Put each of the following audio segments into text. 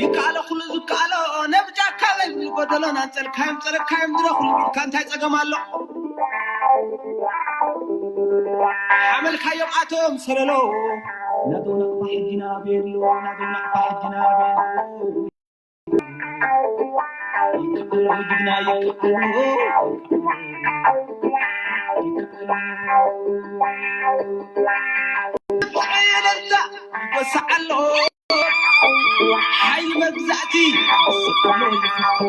ይከኣሎ ኩሉ ዝከኣሎ ነብጃካ ዘይብሉ ጎደሎ ናንጸልካዮም ጸረካዮም ድሮ ኩሉ ቢልካ እንታይ ጸገም ኣሎ? ሓመልካዮም ኣቶም ሰለሎ ናዶ ናቕፋ ሕጂ ናበየሎ ናዶ ናቕፋ ሕጂ ናበየሎ ይከኣሎ ጅግና ይከኣሎ ይከኣሎ ይወስዓሎ ሓይሊ መግዛእቲ ይወስዓሎ ይኸኮ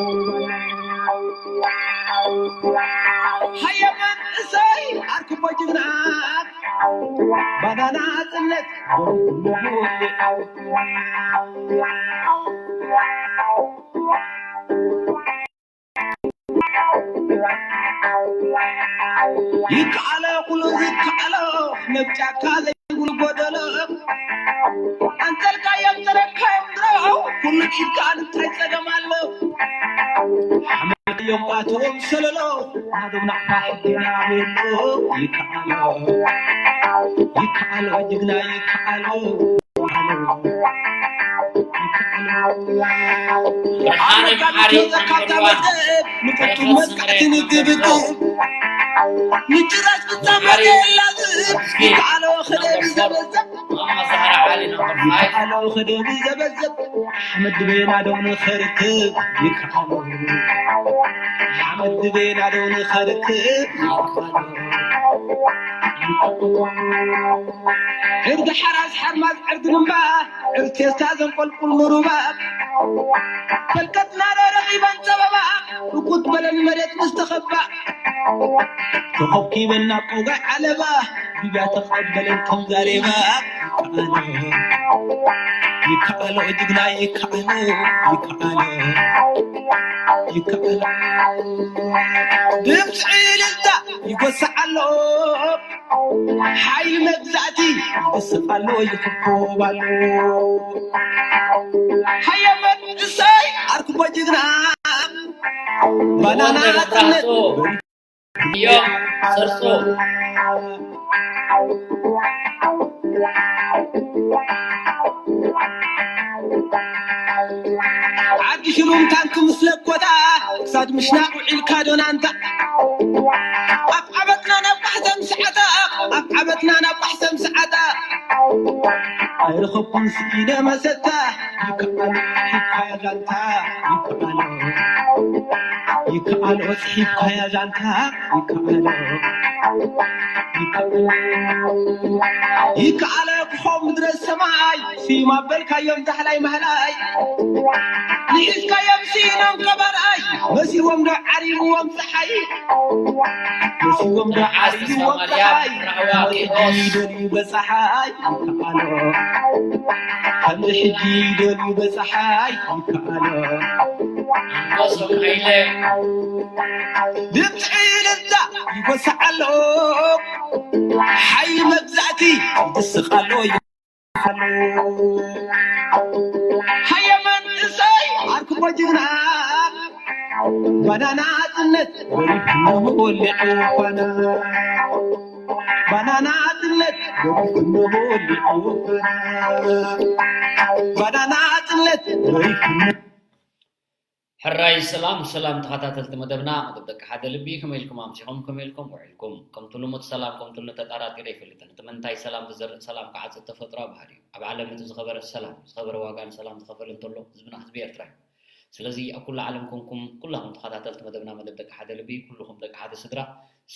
ሃየ መንእሰይ ኣርክቦ ጅግና ባናና ጽነት ይከኣሎ ኩሉ ዝከኣሎ ነብጫካ ዘይብሉ ጎደሎ ኣንጸልካዮም ተረካዮም ድሮ ኩሉ ኢድካ እንታይ ጸገም ኣሎ ሓመዮም ኣቶም ሰለሎ ናዶም ናቕፋ ሕድና ቤሎ ይከኣሎ ይከኣሎ ጅግና ይከኣሎ ይከኣሎ ይከኣሎ ብርሃነ መሓሪ ካብታ መዝገብ ንቁጡብ መጥቃዕቲ ንግብግብ ምጭራሽ ፍጻመ የላዝብ ይከኣሎ ክደብ ዘበዘብ ማማ ዛህራ ዓሊ ነምበር ፋይቭ ይከኣሎ ክደብ ዘበዘብ ሓመድ ድቤና ደው ንኸርክብ ይከኣሎ ሓመድ ድቤና ደው ንኸርክብ ይከኣሎ ዕርዲ ሓራስ ሓርማዝ ዕርዲ ግንባ ዕርቴስታ ዘንቆልቁል ምሩባ ፈልቀትና ዶ ረኺበን ጸበባ እኩት በለን መሬት ምስ ተኸባ ተኸብኪበን ናብ ቆጋይ ዓለባ ቢብያ ተቐበለን ከም ጋሌባ ይከኣሎ ይከኣሎ ጅግና ይከኣሎ ይከኣሎ ይከኣሎ ድምፂ ዕልልታ ይጎስዕ ኣሎ ሓይሊ መግዛእቲ ይወስኽ ኣሎ ይኽኮብ ኣሎ ሃየ መንእሰይ ኣርክቦ ጅግና ባናና ጥነት እዮም ሰርጾ ዓዲ ሽሩም ታንክ ምስ ለኮታ ክሳድ ምሽናቕ ውዒልካ ዶናንታ ኣብ ዓበትና ናብ ቃሕሰም ሰዓታ ኣብ ዓበትና ናብ ቃሕሰም ሰዓታ ኣይረኸብኩን ስኢነ መሰታ ይከኣሎ ሒብካያ ዛንታ ይከኣሎ ይከኣሎ ጽሒፍካያ ዛንታ ይከኣሎ ይከኣሎ ይከኣሎ ክኾም ምድረ ሰማይ ስዩም ኣበልካዮም ዳሕላይ ማህላይ ንሒዝካዮም ስኢኖም ቀባርኣይ መሲዎም ዶ ዓሪምዎም ፀሓይ መሲዎም ዶ ዓሪምዎም ፀሓይ ይደልዩ በፀሓይ ይከኣሎ ከምዚ ሕጂ ይደልዩ በፀሓይ ይከኣሎ ኣንበሶም ሓይለ ድምፂ እልልታ ይጎስዕ ኣሎ ሓይሊ መግዛእቲ ይድስቕ ኣሎ ሃየ መንእሰይ ዓርክቦ ጅግና ባናና ጽነት ወሊድኩም ወሊዑ ፋና ባናና ጽነት ወሊድኩም ወሊዑ ፋና ባናና ጽነት ወሊድኩም ሕራይ ሰላም ሰላም ተኸታተልቲ መደብና መደብ ደቂ ሓደ ልቢ ከመይ ኢልኩም ኣምሲኹም ከመይ ኢልኩም ውዒልኩም ከምቲ ልሙድ ሰላም ከምቲ ተጣራጢረ ኣይፈልጥን እቲ መንታይ ሰላም ዝዘርእ ሰላም ክዓጽድ ተፈጥሮ ባህሪ እዩ ኣብ ዓለም እቲ ዝኸበረ ሰላም ዝኸበረ ዋጋ ንሰላም ዝኸፈለ እንተሎ ህዝብና ህዝቢ ኤርትራ እዩ ስለዚ ኣብ ኩሉ ዓለም ኮንኩም ኩላኹም ተኸታተልቲ መደብና መደብ ደቂ ሓደ ልቢ ኩልኹም ደቂ ሓደ ስድራ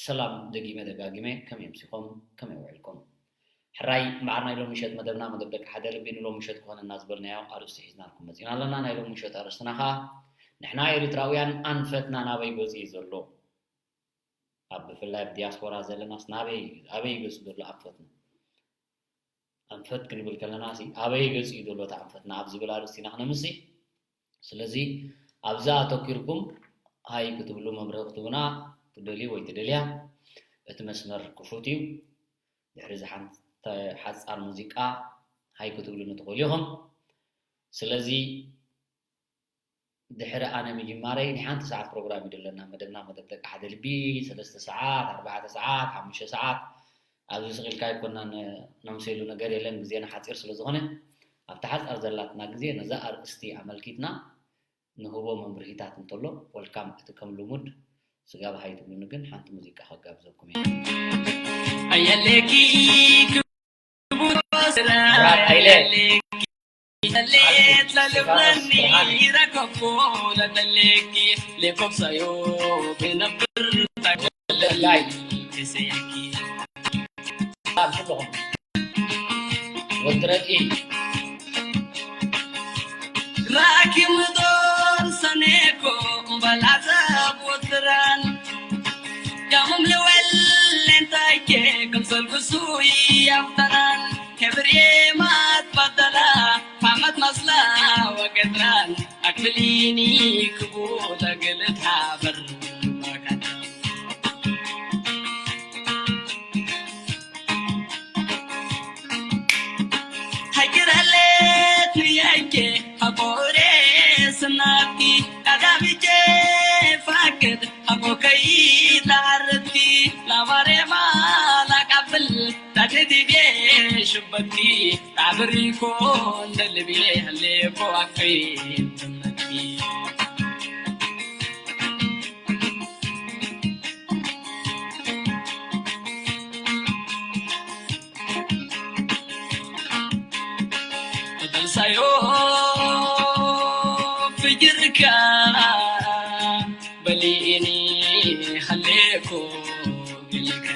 ሰላም ደጊመ ደጋጊመ ከመይ ኣምሲኹም ከመይ ውዒልኩም ሕራይ እምበኣር ናይ ሎሚ ምሸት መደብና መደብ ደቂ ሓደ ልቢ ንሎሚ ምሸት ክኾነና ዝበልናዮ ኣርእስቲ ሒዝናልኩም መፂና ኣለና ናይ ሎሚ ምሸት ኣርእስትና ከዓ ንሕና ኤሪትራውያን ኣንፈትና ናበይ ገፁ እዩ ዘሎ ኣብ ብፍላይ ኣብ ዲያስፖራ ዘለናስ ናበይ ኣበይ ገፁ ዘሎ ኣንፈትና ኣንፈት ክንብል ከለና ሲ ኣበይ ገፁ እዩ ዘሎ እቲ ኣንፈትና ኣብ ዝብል ኣርእስቲ ኢና ክነምሲ ስለዚ ኣብዛ ኣተኪርኩም ሃይ ክትብሉ መምርሒ ክትቡና ትደልዩ ወይ ትደልያ እቲ መስመር ክፉት እዩ ድሕሪ እዚ ሓንቲ ሓፃር ሙዚቃ ሃይ ክትብሉኒ ትኽእሉ ኢኹም ስለዚ ድሕሪ ኣነ ምጅማረይ ናይ ሓንቲ ሰዓት ፕሮግራም እዩ ዘለና መደብና መደብ ደቂ ሓደ ልቢ ሰለስተ ሰዓት ኣርባዕተ ሰዓት ሓሙሽተ ሰዓት ኣብዚ ስቕ ኢልካ ኣይኮናን ነምስየሉ ነገር የለን፣ ግዜና ሓጺር ስለ ዝኾነ ኣብታ ሓጻር ዘላትና ግዜ ነዛ ኣርእስቲ ኣመልኪትና ንህቦ መምርሂታት እንተሎ ወልካም እቲ ከም ልሙድ ስጋብ ሃይ ትብሉኒ ግን ሓንቲ ሙዚቃ ከጋብዘኩም እየ። ኣየለኪ ክቡር ስራ፣ ራት ሃይለ። ኣየለኪ ተሌት ለልብለኒ ረከብኩ ለተሌኪ ሌኮብሳዮ ብነብር ታይወለላይ ክሰየኪ ኣብ ኩልኹም ወዲ ረድኢ ራኪ ምዶር ሰኔኮ እምበላዘብ ወትራን ያሙም ልወል ሌንታይኬ ክምሰል ብሱይ ያፍተራን ከብሬ ማት ባደላ ፋመት መስላ ወገድራን ኣክብሊኒ ክቡር ለግልት ሃበር ሃይክረለት ንያይኬ ሃቦሬ ስናትኪ ቀዳሚቼ ፋቅድ ሃቦከይ ተዓረትኪ ላባሬማ ላቃብል ታቴቲቤ ሽበትኪ ጣብሪኮ እንደ ልቤ ህሌኮ ኣክሪ ትመትኪ ተበልሳዮ ፍጅርካ በሊኒ ሀሌኮ ግልካ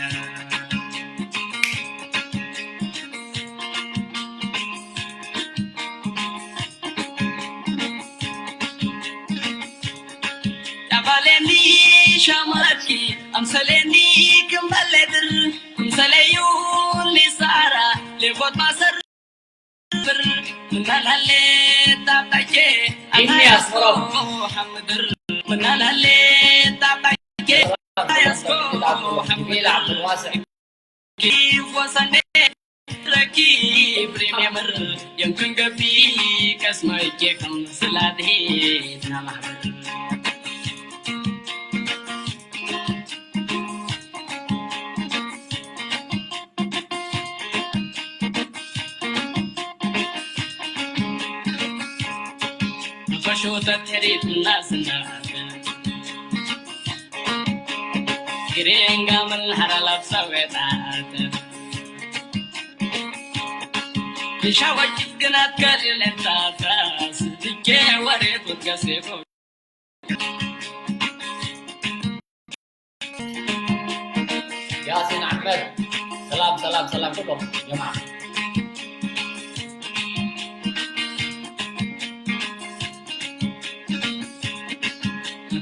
ያባሌኒ ሻማኪ ኣምሰሌኒ ክምበሌድር ክምሰለዩ ሊሳራ ሌቦት ማሰር ምናላሌ ታጣቼ ኢኒ ኣስመራ ምናላሌ ታጣቼ ኣያስኮ ቢላ ዓብዱልዋስዕ ኪፎሰኔ ረኪ ፕሪሚየምር የምክን ገቢ ከስማይቼ ከም ስላድሄ ናማህበር ፈሾተት ሕሪት እናስናት ግሬንጋ ምን ሐራላት ሰዌጣት ሻወጅት ግናት ከልለታታ ስድኬ ወሬት ወትገሴፎ ያሲን ኣሕመድ ሰላም ሰላም ሰላም ኩሎም ጀማ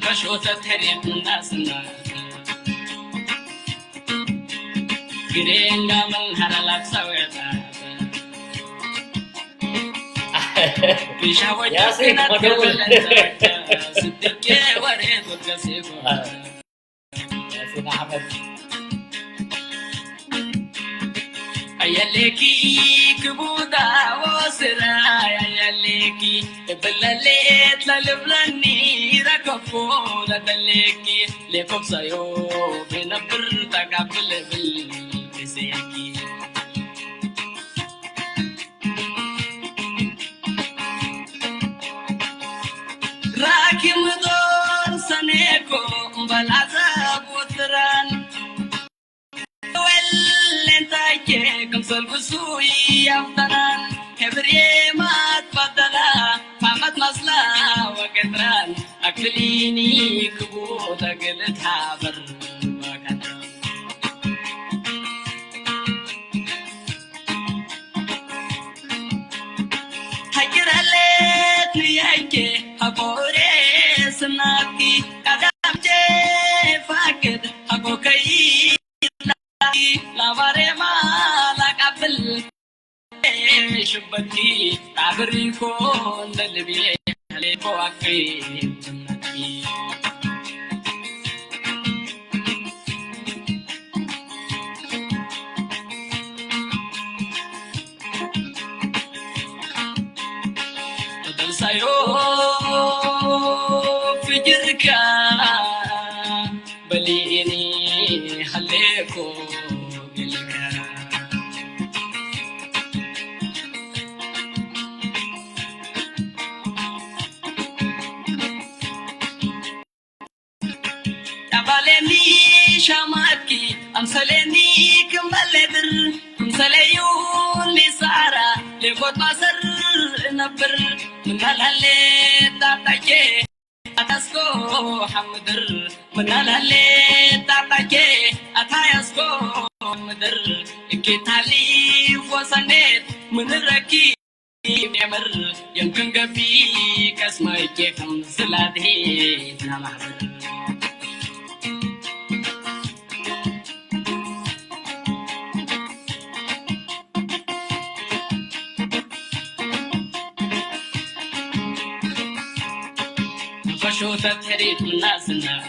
ከሾተ ተሪፍ እናስና ግሬንጋ መንሃራ ላብሳወታ ያሲን መደውል ስድቄ ወሬ ወገሴፎ ያሲን ኣሕመድ ኣየሌኪ ክቡዳ ወስራ ኣየሌኪ እብለሌት ለልብለኒ ረከፎ ለተሌኪ ሌኮብሳዮ ብነብር ተቃብል ብል ክሴኪ ራኪም ዶር ሰኔኮ እምበል ዓዛብ ወትራን ወለንታቼ ክምሰል ብሱይ ኣፍተናን ሕብሬ ማት ባደላ ፋመት መስላ ወገትራን ኣክሊኒ ክቡ ተግልት ሃበር ወገትራን ሃይራሌት ንያይኬ ሃቦሬ ስናቲ ቀዳምቼ ፋቅድ ሃቦከይ ላባሬማ ላቃብል ሽበቲ ጣብሪኮ እንደልቤ ሌኮ ኣክሪ ተበልሳዮ ፍጅርካ በሊኒ ሃሌኮ ግልካ ሻማትኪ ኣምሰሌኒ ክምበሌ ብር፣ ኣምሰሌዩ ሊሳራ ሌጎት ማሰር እነብር፣ ምናልሃሌ ጣጣቼ ኣታስኮ ሓምድር፣ ምናልሃሌ ጣጣቼ ኣታያስኮ ምድር፣ እኪታሊ ወሰኔት ምንረኪ የምር የምክንገቢ ከስማይቼ ከም ስላድሄ ናማሕበር። ፈሾተት ሕሪት ምናስናት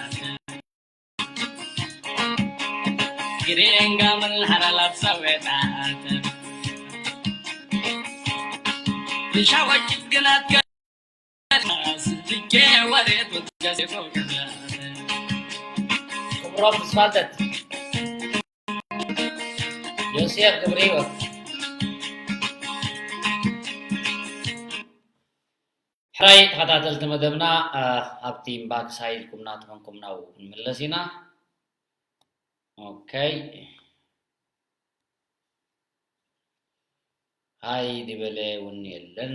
ግሬንጋ ምን ሐራላት ሰዌጣት ንሻወጭት ግናት ከናስ ትቼ ወሬት ወትገሴ ፎቅናት ክብሮም ተስፋልተት ዮሴፍ ክብሪ ህይወት። ሕራይ ተኸታተልቲ መደብና፣ እ፣ ኣብቲ እምባክስ ሃይልኩም ናትመንኩም ናብኡ ክንምለስ ኢና። ኦኬ። ሃይ ዝበለ እውን የለን።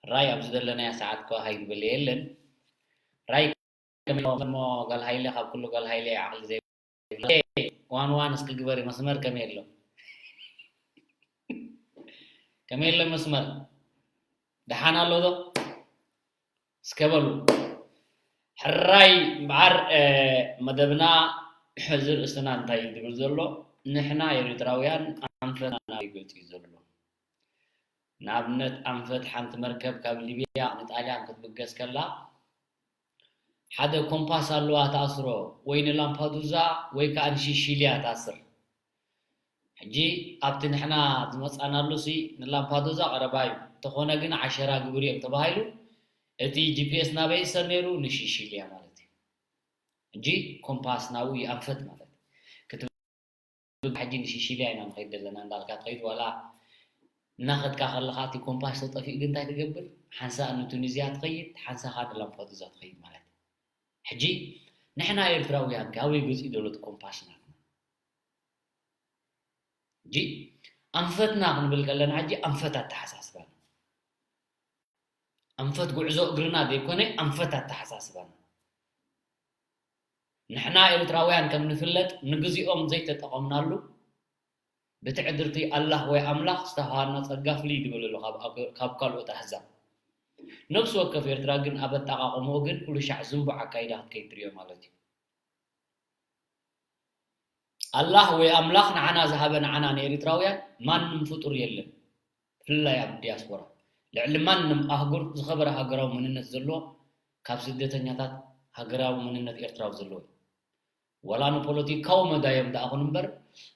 ራይ ኣብዚ ዘለናዮ ሰዓት እኮ ሃይ ዝበለ የለን። ራይ ከመይ ኣሎ እሞ ጓል ሃይለ፣ ካብ ኩሉ ጓል ሃይለ ዓቕሊ ዘይብላ። ዋን ዋን እስኪ ግበሪ መስመር ከመይ ኣሎ? ከመይ ኣሎ መስመር? ደሓን ኣሎ ዶ? እስከ በሉ። ሕራይ እምበኣር፣ እ፣ መደብና ሕዚ ርእስና እንታይ እዩ ዝብል ዘሎ? ንሕና ኤርትራውያን ኣንፈትና ናበይ ገጹ እዩ ዘሎ? ንኣብነት ኣንፈት ሓንቲ መርከብ ካብ ሊብያ ንጣልያን ክትብገስ ከላ፣ ሓደ ኮምፓስ ኣለዋ ትኣስሮ፣ ወይ ንላምፓዱዛ ወይ ከኣ ንሺሺልያ ትኣስር። ሕጂ ኣብቲ ንሕና ዝመጻናሉሲ ንላምፓዱዛ ቀረባ እዩ። እንተኾነ ግን ዓሸራ ግብር እዮም ተባሂሉ፣ እቲ ጂ ፒ ኤስ ናበይ ይእሰር ነይሩ? ንሺሺልያ ማለት እዩ። ሕጂ ኮምፓስ ናብኡ ይኣንፈት ማለት እዩ። ክትብል ሕጂ ንሺሺልያ ኢና ንኸይድ ዘለና እንዳልካ ትኸይድ፣ ዋላ እናኸድካ ከለኻ እቲ ኮምፓስ ተጠፊኡ ግን እንታይ ትገብር? ሓንሳእ ንቱኒዝያ ትኸይድ፣ ሓንሳእ ኻዓ ንላምፓዱዛ ትኸይድ ማለት እዩ። ሕጂ ንሕና ኤርትራውያን ከ ኣበይ ገጺ ዘሎ እቲ ኮምፓስ ናትና? ሕጂ ኣንፈትና ክንብል ከለና ሕጂ ኣንፈት ኣተሓሳስባና፣ ኣንፈት ጉዕዞ እግርና ዘይኮነ ኣንፈት ኣተሓሳስባና። ንሕና ኤርትራውያን ከም ንፍለጥ ንግዚኦም ዘይተጠቐምናሉ ብትዕድርቲ ኣላህ ወይ ኣምላኽ ዝተውሃና ጸጋ ፍልይ ዝበለ ኣሎ ካብ፣ ካብ ካልኦት ኣህዛብ። ነፍሲ ወከፍ ኤርትራ ግን ኣብ ኣጠቓቕምኡ ግን ኩሉ ሻዕ ዝንቡዕ ኣካይዳ ክትከይድ ትርእዮ ማለት እዩ። ኣላህ ወይ ኣምላኽ ንዓና ዝሃበ ንዓና ንኤሪትራውያን ማንም ፍጡር የለን። ብፍላይ ኣብ ዲያስፖራ። ልዕሊ ማንም ኣህጉር ዝኸበረ ሃገራዊ መንነት ዘለዎ ካብ ስደተኛታት ሃገራዊ መንነት ኤርትራዊ ዘለዎ እዩ። ዋላ ንፖለቲካዊ መዳዮም ደኣ ኹን እምበር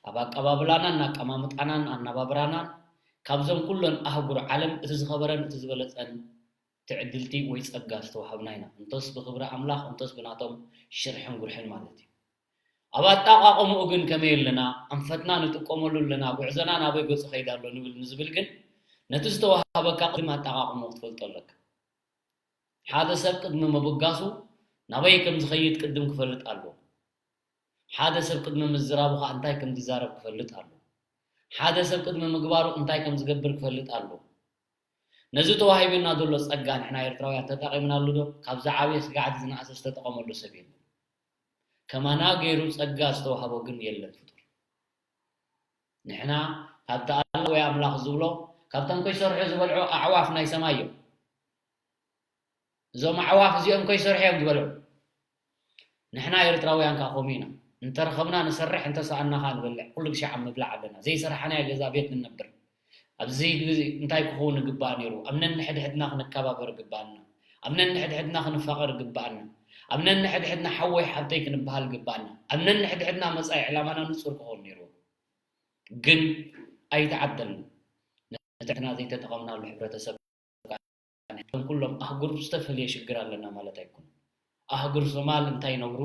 ኣብ ኣቀባብላናን ኣቀማምጣናን ኣነባብራናን ካብዞም ኩለን ኣህጉር ዓለም እቲ ዝኸበረን እቲ ዝበለጸን ትዕድልቲ ወይ ጸጋ ዝተዋሃብና ኢና። እንተስ ብኽብሪ ኣምላኽ፣ እንተስ ብናቶም ሽርሕን ጉርሕን ማለት እዩ። ኣብ ኣጠቓቕምኡ ግን ከመይ ኣለና? ኣንፈትና ንጥቀመሉ ኣለና? ጉዕዞና ናበይ ገጹ ከይድ ኣሎ ንብል ንዝብል ግን ነቲ ዝተዋሃበካ ቅድሚ ኣጠቓቕምኡ ክትፈልጦ ኣለካ። ሓደ ሰብ ቅድሚ ምብጋሱ ናበይ ከም ዝኸይድ ቅድም ክፈልጥ ኣለዎ። ሓደ ሰብ ቅድሚ ምዝራቡ ኸኣ እንታይ ከም ዝዛረብ ክፈልጥ ኣለዎ። ሓደ ሰብ ቅድሚ ምግባሩ እንታይ ከም ዝገብር ክፈልጥ ኣለዎ። ነዚ ተዋሂቡና ዘሎ ጸጋ ንሕና ኤርትራውያን ተጠቒምናሉ ዶ? ካብ ዝዓበየ ስጋዕ ዝነኣሰ ዝተጠቐመሉ ሰብ የለን። ከማና ገይሩ ጸጋ ዝተዋህቦ ግን የለን ፍጡር። ንሕና ካብቲ ኣላህ ወይ ኣምላኽ ዝብሎ፣ ካብቶም ከይሰርሑ ዝበልዑ ኣዕዋፍ ናይ ሰማይ እዮም። እዞም ኣዕዋፍ እዚኦም ከይሰርሑ እዮም ዝበልዑ። ንሕና ኤርትራውያን ከኣ ከምኡ ኢና። እንተረኸብና ንሰርሕ፣ እንተሰኣንና ከኣ ንበልዕ። ኩሉ ግዜ ኣብ ምብላዕ ኣለና። ዘይሰራሕናዮ ገዛ ቤት ንነብር። ኣብዚ ግዜ እንታይ ክኸውን ይግባእ ነይሩ? ኣብ ነንሕድሕድና ክንከባበር ይግባኣና። ኣብ ነንሕድሕድና ክንፋቐር ይግባኣና። ኣብ ነንሕድሕድና ሓወይ ሓብተይ ክንበሃል ይግባኣና። ኣብ ነንሕድሕድና መጻኢ ዕላማና ንጹር ክኸውን ነይርዎ። ግን ኣይተዓደልናን። ነቲ ንሕና ዘይተጠቐምናሉ ሕብረተሰብ እቶም ኩሎም ኣህጉር ዝተፈልየ ሽግር ኣለና ማለት ኣይኮነን። ኣህጉር ሶማል እንታይ ይነብሩ?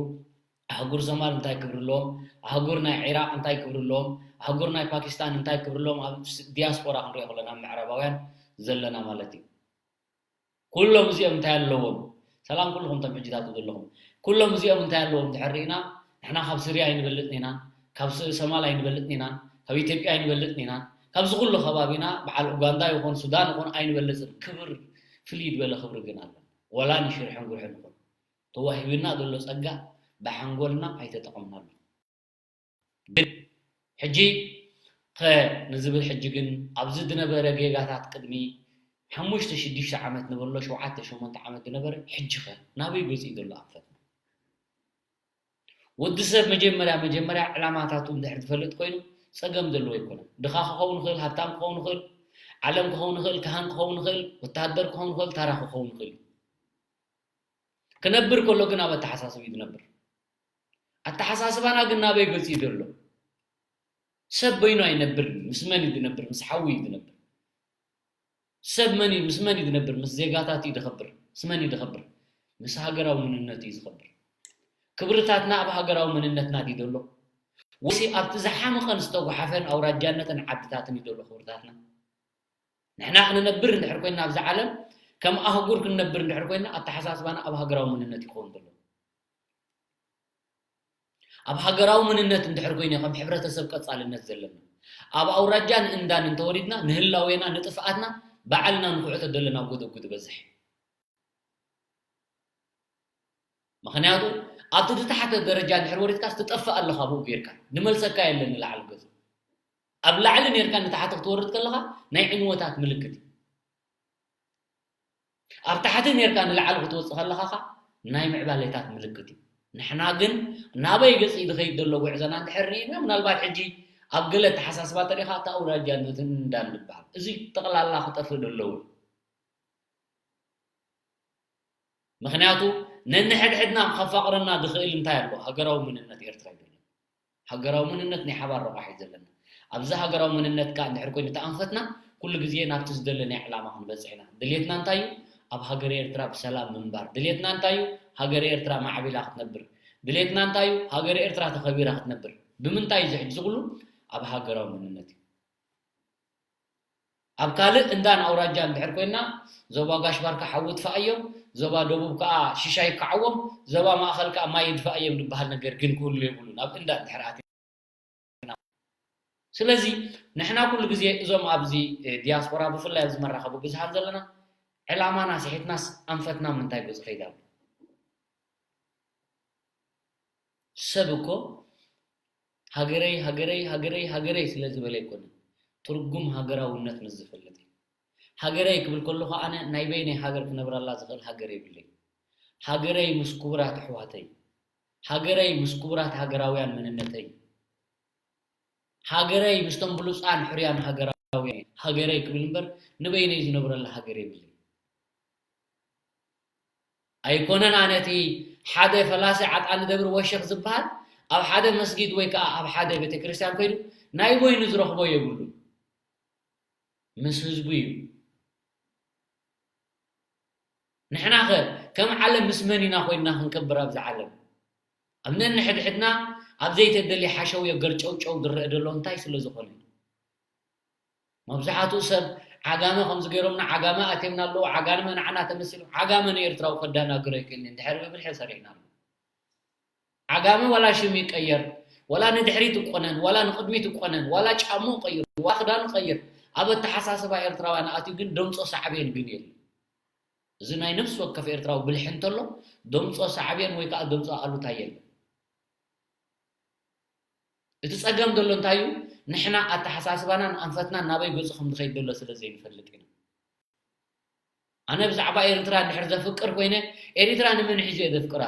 ኣህጉር ሶማል እንታይ ክብሪ ኣለዎም? ኣህጉር ናይ ዒራቕ እንታይ ክብሪ ኣለዎም? ኣህጉር ናይ ፓኪስታን እንታይ ክብሪ ኣለዎም? ኣብ ስ-፣ ዲያስፖራ ክንሪኦ ከለና፣ ኣብ ምዕራባውያን ዘለና ማለት እዩ። ኩሎም እዚኦም እንታይ ኣለዎም? ሰላም ኩልኹም እቶም ሕጂ ታቱ ዘለኹም። ኩሎም እዚኦም እንታይ ኣለዎም እንድሕር ርኢና፣ ንሕና ካብ ስርያ ኣይንበልጽን ኢና፣ ካብ ስ-፣ ሶማል ኣይንበልጽን ኢና፣ ካብ ኢትዮጵያ ኣይንበልጽን ኢና፣ ካብዚ ኩሉ ከባቢና በዓል ኡጋንዳ ይኹን ሱዳን ይኹን ኣይንበልጽን። ክብር፣ ፍልይ ዝበለ ክብሪ ግን ኣለና። ወላ ንሽርሕን ጉርሕን ይኹን ተዋሂብና ዘሎ ጸጋ ብሓንጎልና ኣይተጠቐምናሉ። ግን ሕጂ ኸ ንዝብል፣ ሕጂ ግን ኣብዚ ዝነበረ ጌጋታት ቅድሚ ሓሙሽተ ሽዱሽተ ዓመት ንበሎ፣ ሸውዓተ ሸሞንተ ዓመት ዝነበረ፣ ሕጂ ኸ ናበይ ገጺ ዘሎ ኣንፈትና? ወዲ ሰብ መጀመርያ መጀመርያ ዕላማታቱ እንድሕር ዝፈልጥ ኮይኑ ጸገም ዘለዎ ኣይኮነን። ድኻ ክኸውን ይኽእል፣ ሃብታም ክኸውን ይኽእል፣ ዓለም ክኸውን ይኽእል፣ ካህን ክኸውን ይኽእል፣ ወተሃደር ክኸውን ይኽእል፣ ታራ ክኸውን ይኽእል እዩ። ክነብር ከሎ ግን ኣብ ኣተሓሳስብ እዩ ዝነብር። ኣተሓሳስባና ግን ናበይ ገጺ እዩ ዘሎ? ሰብ በይኑ ኣይነብርን። ምስ መን እዩ ዝነብር? ምስ ሓዊ እዩ ዝነብር። ሰብ መን እዩ? ምስ መን እዩ ዝነብር? ምስ ዜጋታት እዩ ዝኸብር። ምስ መን እዩ ዝኸብር? ምስ ሃገራዊ መንነት እዩ ዝኸብር። ክብርታትና ኣብ ሃገራዊ መንነትና ድዩ ዘሎ? ወይሲ ኣብቲ ዝሓመቐን ዝተጓሓፈን ኣውራጃነትን ዓድታትን እዩ ዘሎ ክብርታትና? ንሕና ክንነብር እንድሕር ኮይንና ኣብዚ ዓለም፣ ከም ኣህጉር ክንነብር እንድሕር ኮይንና፣ ኣተሓሳስባና ኣብ ሃገራዊ መንነት ይኸውን ዘሎ። ኣብ ሃገራዊ መንነት እንድሕር ኮይኑ፣ ከም ሕብረተሰብ ቀጻልነት ዘለና፣ ኣብ ኣውራጃን እንዳን እንተወሪድና፣ ንህላዌና፣ ንጥፍኣትና፣ ባዕልና ንኹዕቶ ዘለና ጎደጉ ዝበዝሕ። ምኽንያቱ፣ ኣብቲ ዝተሓተ ደረጃ እንድሕር ወሪድካስ፣ ትጠፍእ ኣለኻ፣ ኣብኡ ጌርካ። ንመልሰካ የለን ንላዕሊ ገጹ። ኣብ ላዕሊ ኔርካ ንታሕቲ ክትወርድ ከለኻ፣ ናይ ዕንወታት ምልክት እዩ። ኣብ ታሕቲ ኔርካ ንላዕሊ ክትወጽእ ከለኻ ኸኣ፣ ናይ ምዕባሌታት ምልክት እዩ። ንሕና ግን ናበይ ገጽ እዩ ዝኸይድ ዘሎ ጉዕዞና እንድሕር ርኢና፣ ምናልባት ሕጂ ኣብ ገለ ኣተሓሳስባ ተሪኻ፣ እቲ ኣውራጃነትን እንዳን ዝበሃል፣ እዚ ጠቕላላ ክጠፍእ ዘለዎ እዩ። ምኽንያቱ፣ ነንሕድሕድና ከፋቕረና ዝኽእል እንታይ ኣሎ? ሃገራዊ መንነት ኤርትራ እዩ ዘሎ። ሃገራዊ መንነት ናይ ሓባር ረቋሒ እዩ ዘለና። ኣብዚ ሃገራዊ መንነት ከኣ እንድሕር ኮይኑ ተኣንፈትና፣ ኩሉ ግዜ ናብቲ ዝደለናዮ ዕላማ ክንበጽሕ ኢና። ድሌትና እንታይ እዩ? ኣብ ሃገረ ኤርትራ ብሰላም ምንባር። ድሌትና እንታይ እዩ? ሃገረ ኤርትራ ማዕቢላ ክትነብር። ድሌትና እንታይ እዩ? ሃገረ ኤርትራ ተኸቢራ ክትነብር። ብምንታይ እዩ እዚ ሕጂ እዚ ኩሉ? ኣብ ሃገራዊ መንነት እዩ። ኣብ ካልእ እንዳን ኣውራጃ እንድሕር ኮይና፣ ዞባ ጋሽ ባርካ ሓዊ ይጥፋኣዮም፣ ዞባ ደቡብ ከኣ ሽሻይ ይከዓዎም፣ ዞባ ማእኸል ከኣ ማይ ይድፋኣዮም ዝበሃል ነገር ግን ክህሉ የብሉን፣ ኣብ እንዳ እንድሕር ኣቲና። ስለዚ ንሕና ኩሉ ግዜ እዞም ኣብዚ፣ እ፣ ዲያስፖራ ብፍላይ ኣብዚ መራኸቢ ብዙሃን ዘለና ዕላማና ስሒትናስ ኣንፈትና ምንታይ ገጹ ከይድ ኣሎ? ሰብ እኮ ሃገረይ፣ ሃገረይ፣ ሃገረይ፣ ሃገረይ ስለ ዝበለ ኣይኮነን። ትርጉም ሃገራውነት ምስ ዝፈልጥ እዩ። ሃገረይ ክብል ከለኹ ኣነ ናይ በይነይ ሃገር ክነብረላ ዝኽእል ሃገር የብለይ። ሃገረይ ምስ ክቡራት ኣሕዋተይ፣ ሃገረይ ምስ ክቡራት ሃገራውያን መንነተይ፣ ሃገረይ ምስቶም ብሉጻን ሕሩያን ሃገራውያን፣ ሃገረይ ክብል እምበር ንበይነይ ዝነብረላ ሃገር የብለይ። ኣይኮነን ኣነ እቲ ሓደ ፈላሲ ዓጣኒ ደብሪ ወሸኽ ዝበሃል ኣብ ሓደ መስጊድ ወይ ከኣ ኣብ ሓደ ቤተክርስትያን ኮይኑ ናይ በይኑ ዝረኽቦ የብሉን። ምስ ህዝቡ እዩ። ንሕናኸ ከም ዓለም ምስ መን ኢና ኮይንና ክንከብር ኣብዚ ዓለም? ኣብ ነንሕድሕድና ኣብ ዘይተደልየ ሓሸውየ ገርጨውጨው ዝረአ ዘሎ እንታይ ስለ ዝኾነ እዩ? መብዛሕትኡ ሰብ ዓጋመ ከምዚ ገይሮምና፣ ዓጋመ ኣትየምና ኣለዉ፣ ዓጋመ ንዓና ተመሲሉ፣ ዓጋመ ንኤርትራዊ ከዳናግሮ ኣይክእልን እዩ፣ እንድሕር ብብልሒ ሰሪሕናሉ። ዓጋመ ዋላ ሽም ይቀየር፣ ዋላ ንድሕሪት ይቆነን፣ ዋላ ንቕድሚት ይቆነን፣ ዋላ ጫምኡ ቀይሩ፣ ዋላ ክዳኑ ቀይር፣ ኣብ ኣተሓሳስባ ኤርትራውያን ኣትዩ ግን ደምጾ ሳዕቤን ግን የለን። እዚ ናይ ነፍሲ ወከፍ ኤርትራዊ ብልሒ እንተሎ፣ ደምጾ ሳዕቤን ወይ ከኣ ደምጾ ኣሉታ የለን። እቲ ጸገም ዘሎ እንታይ እዩ? ንሕና ኣተሓሳስባናን ኣንፈትናን ናበይ ገጹ ከም ዝኸይድ ዘሎ ስለ ዘይንፈልጥ ኢና። ኣነ ብዛዕባ ኤርትራ እንድሕር ዘፍቅር ኮይነ፣ ኤሪትራ ንመን ሒዘ እየ ዘፍቅራ?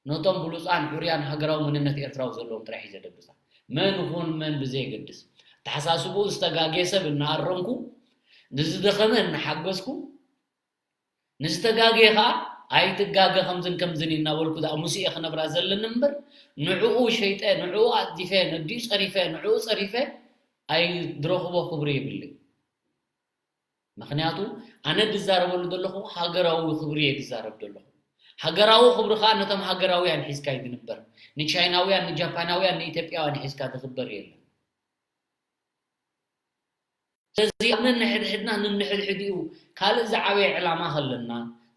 ነቶም ብሉጻን ሕሩያን ሃገራዊ መንነት ኤርትራዊ ዘለዎም ጥራይ ሒዘ ደብሳ። መን ይኹን መን ብዘየገድስ፣ ኣተሓሳስብኡ ዝተጋግየ ሰብ እናኣረምኩ፣ ንዝደኸመ እናሓገዝኩ፣ ንዝተጋግየ ኸኣ ኣይትጋገ ከምዝን ከምዝን እዩ እናበልኩ ደኣ ሙሲኤ ክነብራ ዘለኒ እምበር፣ ንዕኡ ሸይጠ፣ ንዕኡ ኣጽዲፈ፣ ነዲኡ ጸሪፈ፣ ንዕኡ ጸሪፈ ኣይ-፣ ዝረኽቦ ክብሪ የብለይ። ምኽንያቱ ኣነ ዝዛረበሉ ዘለኹ ሃገራዊ ክብሪ እየ ዝዛረብ ዘለኹ። ሃገራዊ ክብሪ ኸኣ ነቶም ሃገራውያን ሒዝካ እዩ ዝንበር። ንቻይናውያን፣ ንጃፓናውያን፣ ንኢትዮጵያውያን ሒዝካ ዝኽበር የለን። ስለዚ ኣብ ነንሕድሕድና ንንሕድሕዲኡ ካልእ ዝዓበየ ዕላማ ከለና፣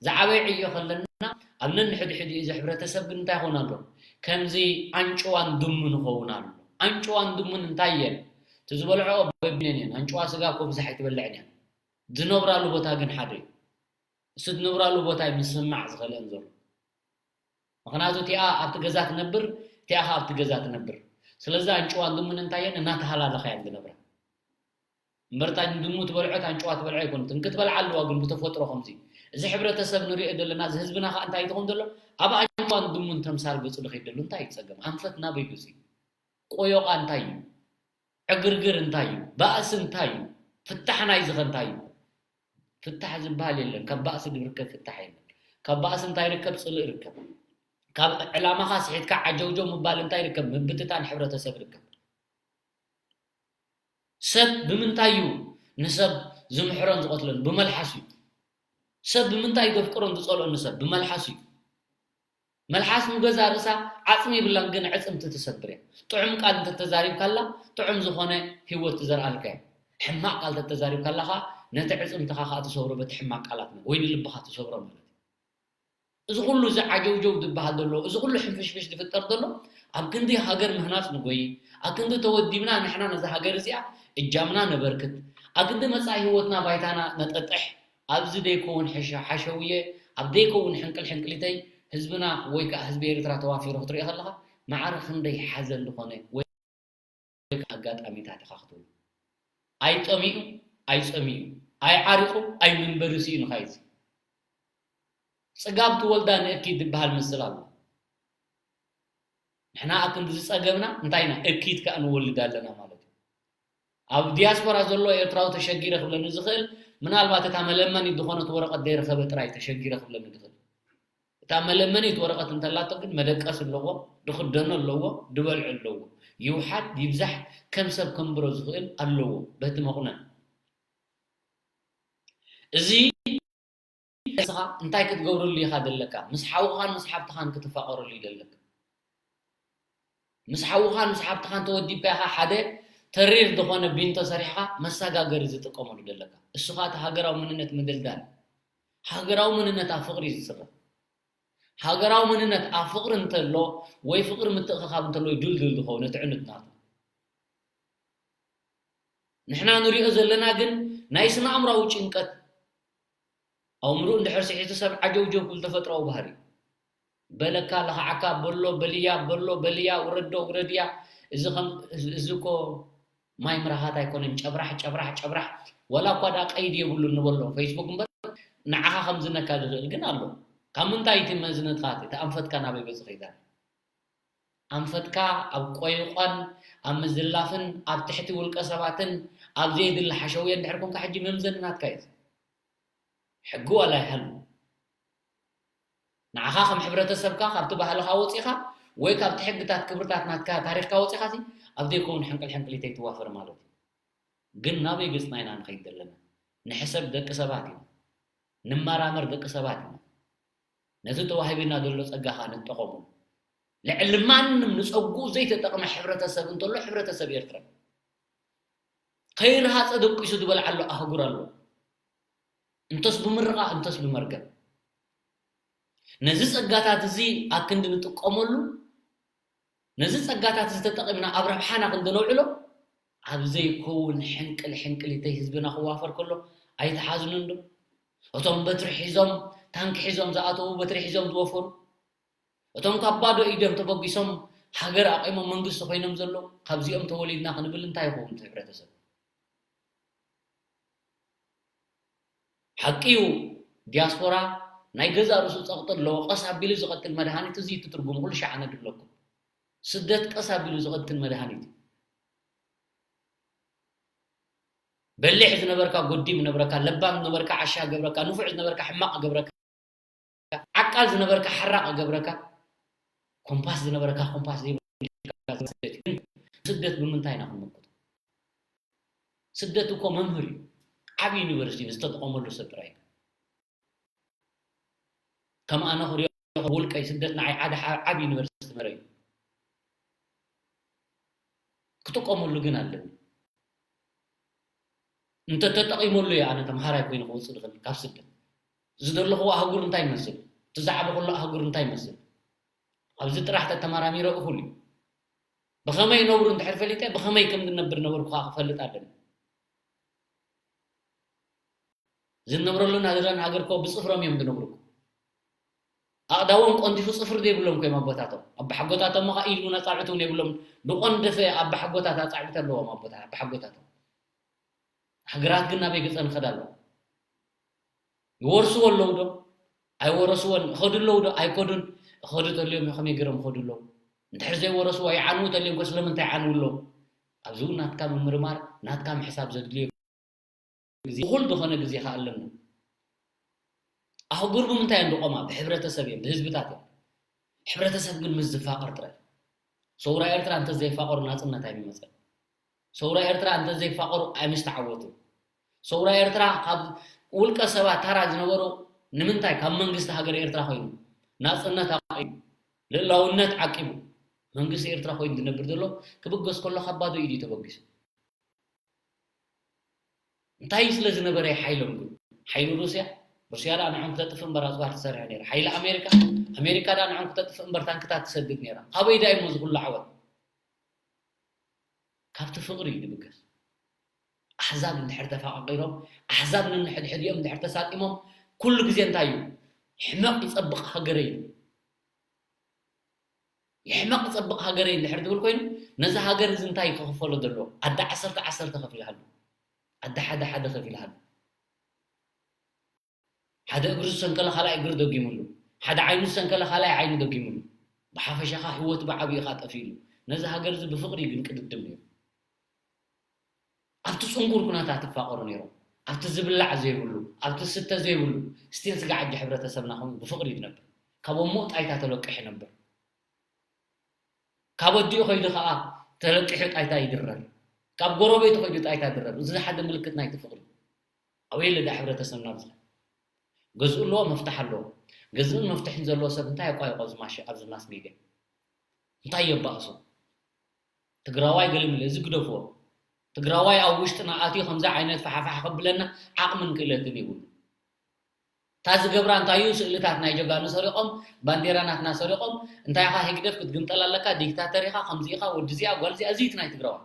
ዝዓበየ ዕዮ ከለና፣ ኣብ ነንሕድሕዲኡ እዚ ሕብረተሰብ ግን እንታይ ይኸውን ኣሎ? ከምዚ ኣንጭዋን ድሙን ይኸውን ኣሎ። ኣንጭዋን ድሙን እንታይ እየን? እቲ ዝበልዖ በቢነን እየን። ኣንጭዋ ስጋ እኮ ብዙሕ ኣይትበልዕን እያ። ዝነብራሉ ቦታ ግን ሓደ እዩ። እሱ ዝነብራሉ ቦታ እዩ ምስማዕ ዝኸልአን ዘሎ። ምኽንያቱ እቲኣ ኣብቲ ገዛ ትነብር፣ እቲኣ ኸኣ ኣብቲ ገዛ ትነብር። ስለዚ ኣንጭዋን ድሙን እንታይ እየን? እናተሃላለኻ እየን ዝነብራ። እምበር እታ ድሙ ትበልዖ፣ እታ ኣንጭዋ ትበልዖ ኣይኮነትን። ክትበልዓ ኣለዋ ግን ብተፈጥሮ ከምዚ። እዚ ሕብረተሰብ ንሪኦ ዘለና፣ እዚ ህዝብና ኸኣ እንታይ ትኾን ዘሎ? ኣብ ኣንጭዋን ድሙን ተምሳል ገጹ ዶ ከይድ ዘሎ? እንታይ እዩ ጸገም? ኣንፈት ናበይ ገጹ እዩ? ቆዮቓ እንታይ እዩ? ዕግርግር እንታይ እዩ? ባእሲ እንታይ እዩ? ፍታሕ ናይዚ ኸ እንታይ እዩ? ፍታሕ ዝበሃል የለን። ካብ ባእሲ ዝርከብ ፍታሕ የለን። ካብ ባእሲ እንታይ ይርከብ? ጽልኢ ይርከብ። ካብ ዕላማኻ ስሒትካ ዓጀውጀው ምባል እንታይ ይርከብ? ምብትታን ሕብረተሰብ ይርከብ። ሰብ ብምንታይ እዩ ንሰብ ዝምሕሮን ዝቐትሎን? ብመልሓሱ እዩ። ሰብ ብምንታይ እዩ ዘፍቅሮን ዝጸልኦን ንሰብ? ብመልሓሱ እዩ። መልሓስ ንገዛእ ርእሳ ዓጽሚ የብላን፣ ግን ኣዕጽምቲ ትሰብር እያ። ጥዑም ቃል እንተተዛሪብካላ፣ ጥዑም ዝኾነ ህይወት ትዘርኣልካ እያ። ሕማቕ ቃል እንተተዛሪብካላ ኸኣ፣ ነቲ ኣዕጽምትኻ ኸኣ ትሰብሮ በቲ ሕማቕ ቃላት፣ ወይ ንልብኻ ትሰብሮ ማለት እዩ። እዚ ኩሉ እዚ ዓጀውጀው ዝበሃል ዘሎ፣ እዚ ኩሉ ሕንፍሽፍሽ ዝፍጠር ዘሎ፣ ኣብ ክንዲ ሃገር ምህናጽ ንጎይ፣ ኣብ ክንዲ ተወዲብና ንሕና ነዛ ሃገር እዚኣ እጃምና ነበርክት፣ ኣብ ክንዲ መጻኢ ህይወትና ባይታና ነጠጥሕ፣ ኣብዚ ዘይከውን ሕሸ-፣ ሓሸውየ፣ ኣብ ዘይከውን ሕንቅል ሕንቅሊተይ ህዝብና ወይ ከኣ ህዝቢ ኤርትራ ተዋፊሩ ክትሪኦ ከለኻ፣ ማዕረ ክንደይ ሓዘን ዝኾነ ወይ ከኣ ኣጋጣሚታት ኢኻ ክትብሎ። ኣይጠሚኡ፣ ኣይጸሚኡ፣ ኣይዓሪቑ፣ ኣይምንበሪ ስኢኑ ኸይሲ። ጽጋብ ትወልዳ ንእኪት ዝበሃል ምስል ኣሎ። ንሕና ኣብ ክንዲ ዝጸገብና እንታይ ኢና? እኪት ከኣ ንወልድ ኣለና ማለት እዩ። ኣብ ዲያስፖራ ዘሎ ኤርትራዊ ተሸጊረ ክብለኒ ዝኽእል፣ ምናልባት እታ መለመኒት ዝኾነት ወረቐት ዘይረኸበ ጥራይ ተሸጊረ ክብለኒ ዝኽእል። እታ መለመኒት ወረቐት እንተላቶ ግን መደቀሲ ኣለዎ፣ ድኽደኖ ኣለዎ፣ ድበልዖ ኣለዎ። ይውሓድ ይብዛሕ ከም ሰብ ከንብሮ ዝኽእል ኣለዎ በቲ መቑነን። እዚ ንስኻ እንታይ ክትገብረሉ ኢኻ ዘለካ? ምስ ሓውኻን ምስ ሓብትኻን ክትፋቐረሉ እዩ ዘለካ። ምስ ሓውኻን ምስ ሓብትኻን ተወዲብካ ኢኻ ሓደ ተሪር ዝኾነ ቢንቶ ሰሪሕኻ መሰጋገሪ ዝጥቀመሉ ዘለካ። እሱ ኸኣ እቲ ሃገራዊ መንነት ምድልዳል። ሃገራዊ መንነት ኣብ ፍቕሪ እዩ ዝስራሕ። ሃገራዊ መንነት ኣብ ፍቕሪ እንተሎ ወይ ፍቕሪ ምትእኽኻብ እንተሎ እዩ ድልዱል ዝኸውን እቲ ዕኑድ ናቱ። ንሕና ንሪኦ ዘለና ግን ናይ ስነ ኣእምራዊ ጭንቀት፣ ኣእምርኡ እንድሕር ስሒቱ ሰብ ዓጀውጀው ክብል ተፈጥሮኣዊ ባህሪ እዩ። በለካ ለኽዓካ፣ በሎ በልያ፣ በሎ በልያ፣ ውረዶ ውረድያ፣ እዚ ኸም-፣ እዚ፣ እዚ እኮ ማይ ምራኻት ኣይኮነን፣ ጨብራሕ፣ ጨብራሕ፣ ጨብራሕ። ወላ እኳ ደኣ ቀይዲ የብሉን ንበሎ፣ ፌስቡክ እምበር ንዓኻ ከምዝነካ ዝኽእል ግን ኣሎ። ካብ ምንታይ እቲ መዝነትካ፣ እቲ ኣንፈትካ ናበይ ገጹ ከይዳ? ኣንፈትካ ኣብ ቆይቋን ኣብ ምዝላፍን ኣብ ትሕቲ ውልቀ ሰባትን ኣብ ዘየድሊ ሓሸውየ እንድሕር ኮንካ፣ ሕጂ መምዘኒ ናትካ እዩ። ሕጊ ዋላ ይሃሉ፣ ንዓኻ ከም ሕብረተሰብካ ካብቲ ባህልኻ ወጺኻ ወይ ካብቲ ሕግታት ክብርታት ናትካ ታሪኽካ ወጺኻሲ ኣብ ዘይከውን ሕንቅል ሕንቅሊት ኣይትዋፈር ማለት እዩ። ግን ናበይ ገጽና ኢና ንኸይድ ዘለና? ንሕሰብ ደቂ ሰባት ኢና። ንመራመር ደቂ ሰባት ኢና። ነቲ ተዋሂብና ዘሎ ጸጋ ኸኣ ንጠቐመሉ። ልዕሊ ማንም ንጸግኡ ዘይተጠቕመ ሕብረተሰብ እንተሎ ሕብረተሰብ ኤርትራ። ከይረሃጸ ደቂሱ ዝበልዓ ኣሎ ኣህጉር ኣሎ። እንተስ ብምርቓ እንተስ ብመርገም። ነዚ ጸጋታት እዚ ኣክንዲ ንጥቀመሉ፣ ነዚ ጸጋታት እዚ ተጠቒምና ኣብ ረብሓና ክንዲ ነውዕሎ፣ ኣብ ዘይከውን ሕንቅል ሕንቅሊተይ ህዝብና ክዋፈር ከሎ ኣይትሓዝኑን ዶ? እቶም በትሪ ሒዞም፣ ታንኪ ሒዞም ዝኣተዉ፣ በትሪ ሒዞም ዝወፈሩ፣ እቶም ካብ ባዶ ኢዶም ተበጊሶም ሃገር ኣቒሞም መንግስቲ ኮይኖም ዘለዉ፣ ካብዚኦም ተወሊድና ክንብል እንታይ ይኸውን እቲ ሕብረተሰብ? ሓቂ እዩ፣ ዲያስፖራ ናይ ገዛእ ርእሱ ጸቕጢ ኣለዎ። ቀስ ኣቢሉ ዝቐትል መድሃኒት፣ እዚ እዩ እቲ ትርጉሙ። ኩሉ ሻዕ ኣነ ድብለኩም፣ ስደት ቀስ ኣቢሉ ዝቐትል መድሃኒት እዩ። በሊሕ ዝነበርካ ጎዲም ነበረካ፣ ለባም ዝነበርካ ዓሻ ገብረካ፣ ንፉዕ ዝነበርካ ሕማቕ ገብረካ፣ ዓቃል ዝነበርካ ሓራቕ ገብረካ፣ ኮምፓስ ዝነበረካ ኮምፓስ ዘይብልካ ስደት እዩ። ግን ስደት ብምንታይ ኢና ክንመክቶ? ስደት እኮ መምህር እዩ። ዓቢ ዩኒቨርሲቲ ንዝተጠቐመሉ ሰብ ጥራይ እዩ። ከም ኣነ ክሪኦ ውልቀይ ስደት ንዓይ ሓደ ዓ-፣ ዓቢ ዩኒቨርሲቲ መረ እዩ። ክጥቀመሉ ግን ኣለኒ። እንተተጠቒመሉ እየ ኣነ ተምሃራይ ኮይነ ክወጽእ ዝኽእል ካብ ስደት። ዝደለኽዎ ኣህጉር እንታይ ይመስል? እቲ ዝዓበኹሉ ኣህጉር እንታይ ይመስል? ኣብዚ ጥራሕ ተተመራሚረ እኹል እዩ። ብኸመይ ይነብሩ እንድሕር ፈሊጠ፣ ብኸመይ ከም ዝነብር ነበርኩ ከዓ ክፈልጥ ኣለኒ። ዝነብረሉን ዘለና ሃገር እኮ ብጽፍሮም እዮም ዝነብሩ። ኣእዳዎም ቆንቲፉ ጽፍሪ ዘይብሎም እኮ እዮም ኣቦታቶም። ኣባሓጎታቶም ኸዓ ኢድ እውን ኣጻብዕቲ እውን የብሎም። ዝቆንደፈ ኣባሓጎታት ኣጻብዕቲ ኣለዎም ኣቦታ-፣ ኣባሓጎታቶም። ሃገራት ግን ናበይ ገጸን ይኸዳ ኣለዋ? ይወርስዎ ኣለዉ ዶ? ኣይወረስዎን። ይኸዱ ኣለዉ ዶ? ኣይከዱን። ይኸዱ ተልዮም ከመይ ገይሮም ይኸዱ ኣለዉ? እንድሕር ዘይወረስዎ ይዓንዉ ተልዮም ከ ስለምንታይ ይዓንዉ ኣለዉ? ኣብዚ እውን ናትካ ምምርማር፣ ናትካ ምሕሳብ ዘድልዮ ግዜ፣ እኹል ዝኾነ ግዜ ከኣ ኣለና። ኣህጉር ብምንታይ እየን ዝቖማ? ብሕብረተሰብ እየን፣ ብህዝብታት እየን። ሕብረተሰብ ግን ምስ ዝፋቐር ጥራይ። ሰውራ ኤርትራ እንተዘይፋቐሩ ናጽነት ኣይምመጸን። ሰውራ ኤርትራ እንተዘይፋቐሩ ኣይምስተዓወቱን። ሰውራ ኤርትራ ካብ ውልቀ ሰባት ታራ ዝነበሩ ንምንታይ ካብ መንግስቲ ሃገር ኤርትራ ኮይኑ ናጽነት ኣቒቡ ልእላውነት ዓቂቡ መንግስቲ ኤርትራ ኮይኑ ዝነብር ዘሎ ክብገስ ከሎ ካብ ባዶ ኢዱ እዩ ተበጊሱ። እንታይ ስለ ዝነበረ ሓይሎም ግን? ሓይሊ ሩስያ፣ ሩስያ ደኣ ንዖም ክተጥፍእ እምበር ኣጽዋር ትሰርሕ ነይራ። ሓይሊ ኣሜሪካ፣ ኣሜሪካ ደኣ ንዖም ክተጥፍእ እምበር ታንክታት ትሰድድ ነይራ። ካበይ ደኣ እሞ ዝኹሉ ዓወት? ካብቲ ፍቕሪ እዩ ዝብገስ። ኣሕዛብ እንድሕር ተፋቓቒሮም፣ ኣሕዛብ ነንሕድሕዲኦም እንድሕር ተሳጢሞም፣ ኩሉ ግዜ እንታይ እዩ? ሕመቕ ይጸብቕ ሃገረይ እዩ። ይሕመቕ ይጸብቕ ሃገረይ እንድሕር ዝብል ኮይኑ፣ ነዚ ሃገር እዚ እንታይ ክኽፈሎ ዘለዎ? ኣደ ዓሰርተ ዓሰርተ ከፊልሃሉ፣ ኣደ ሓደ ሓደ ከፊልሃሉ። ሓደ እግሩ ዝሰንከለ ካልኣይ እግሪ ደጊምሉ፣ ሓደ ዓይኑ ዝሰንከለ ካልኣይ ዓይኑ ደጊምሉ። ብሓፈሻኻ ህይወት ብዓብዩ ኢኻ ጠፊእሉ። ነዚ ሃገር እዚ ብፍቕሪ ግን ቅድድም ነይሩ። ኣብቲ ጽንኩር ኩነታት ይፋቐሩ ነይሮም። ኣብቲ ዝብላዕ ዘይብሉ፣ ኣብቲ ዝስተ ዘይብሉ፣ ስቲል ስጋዕ ሕጂ ሕብረተሰብና ከምኡ ብፍቕሪ እዩ ዝነብር። ካብ እሞ ጣይታ ተለቂሑ ይነብር። ካብ ኣዲኡ ከይዱ ከኣ ተለቂሑ ጣይታ ይድረር። ካብ ጎረቤቱ ከይዱ ጣይታ ይድረር። እዚ ሓደ ምልክት ናይቲ ፍቕሪ። ኣበይ ኣለ ደኣ ሕብረተሰብና ኣብዚ? ገዝኡ ኣለዎ፣ መፍትሕ ኣለዎ። ገዝእን መፍትሕን ዘለዎ ሰብ እንታይ ኣቋይቆ ኣብዚ ማሽ-፣ ኣብዚ ማስ ሜድያ? እንታይ የባእሶ? ትግራዋይ ገለመለ፣ እዚ ግደፍዎ። ትግራዋይ ኣብ ውሽጥና ኣትዩ ከምዚ ዓይነት ፋሕፋሕ ከብለና ዓቕምን ክእለትን የብሉ። እታ ዝገብራ እንታይ እዩ? ስእልታት ናይ ጀጋኑ ሰሪቖም፣ ባንዴራ ናትና ሰሪቖም፣ እንታይ ኢኻ ህግደፍ ክትግምጠል ኣለካ፣ ዲክታተር ኢኻ፣ ከምዚ ኢኻ፣ ወዲ እዚኣ፣ ጓል እዚኣ፣ እዚ እቲ ናይ ትግራዋይ።